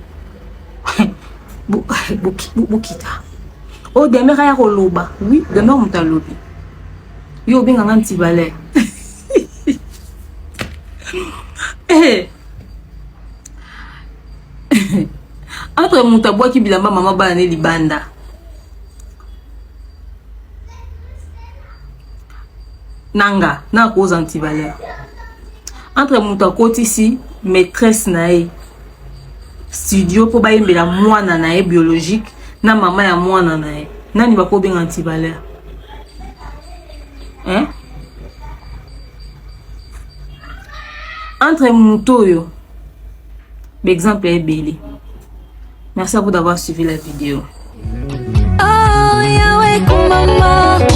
Bokita oyo Demer aya koloba. Oui, Demer moto alobi yo obenganga antivaleur. Eh. Entre moto abwaki bilamba mama bana ne libanda nanga na koza antivaleur, entre moto akotisi maîtresse na ye studio mpo bayembela mwana na ye biologique na mama ya mwana na ye, nani bakobenga antivaleur, hein? Entre moto oyo baexemple ebele. Merci à vous d'avoir suivi la vidéo. Oh, Yahweh, kumama.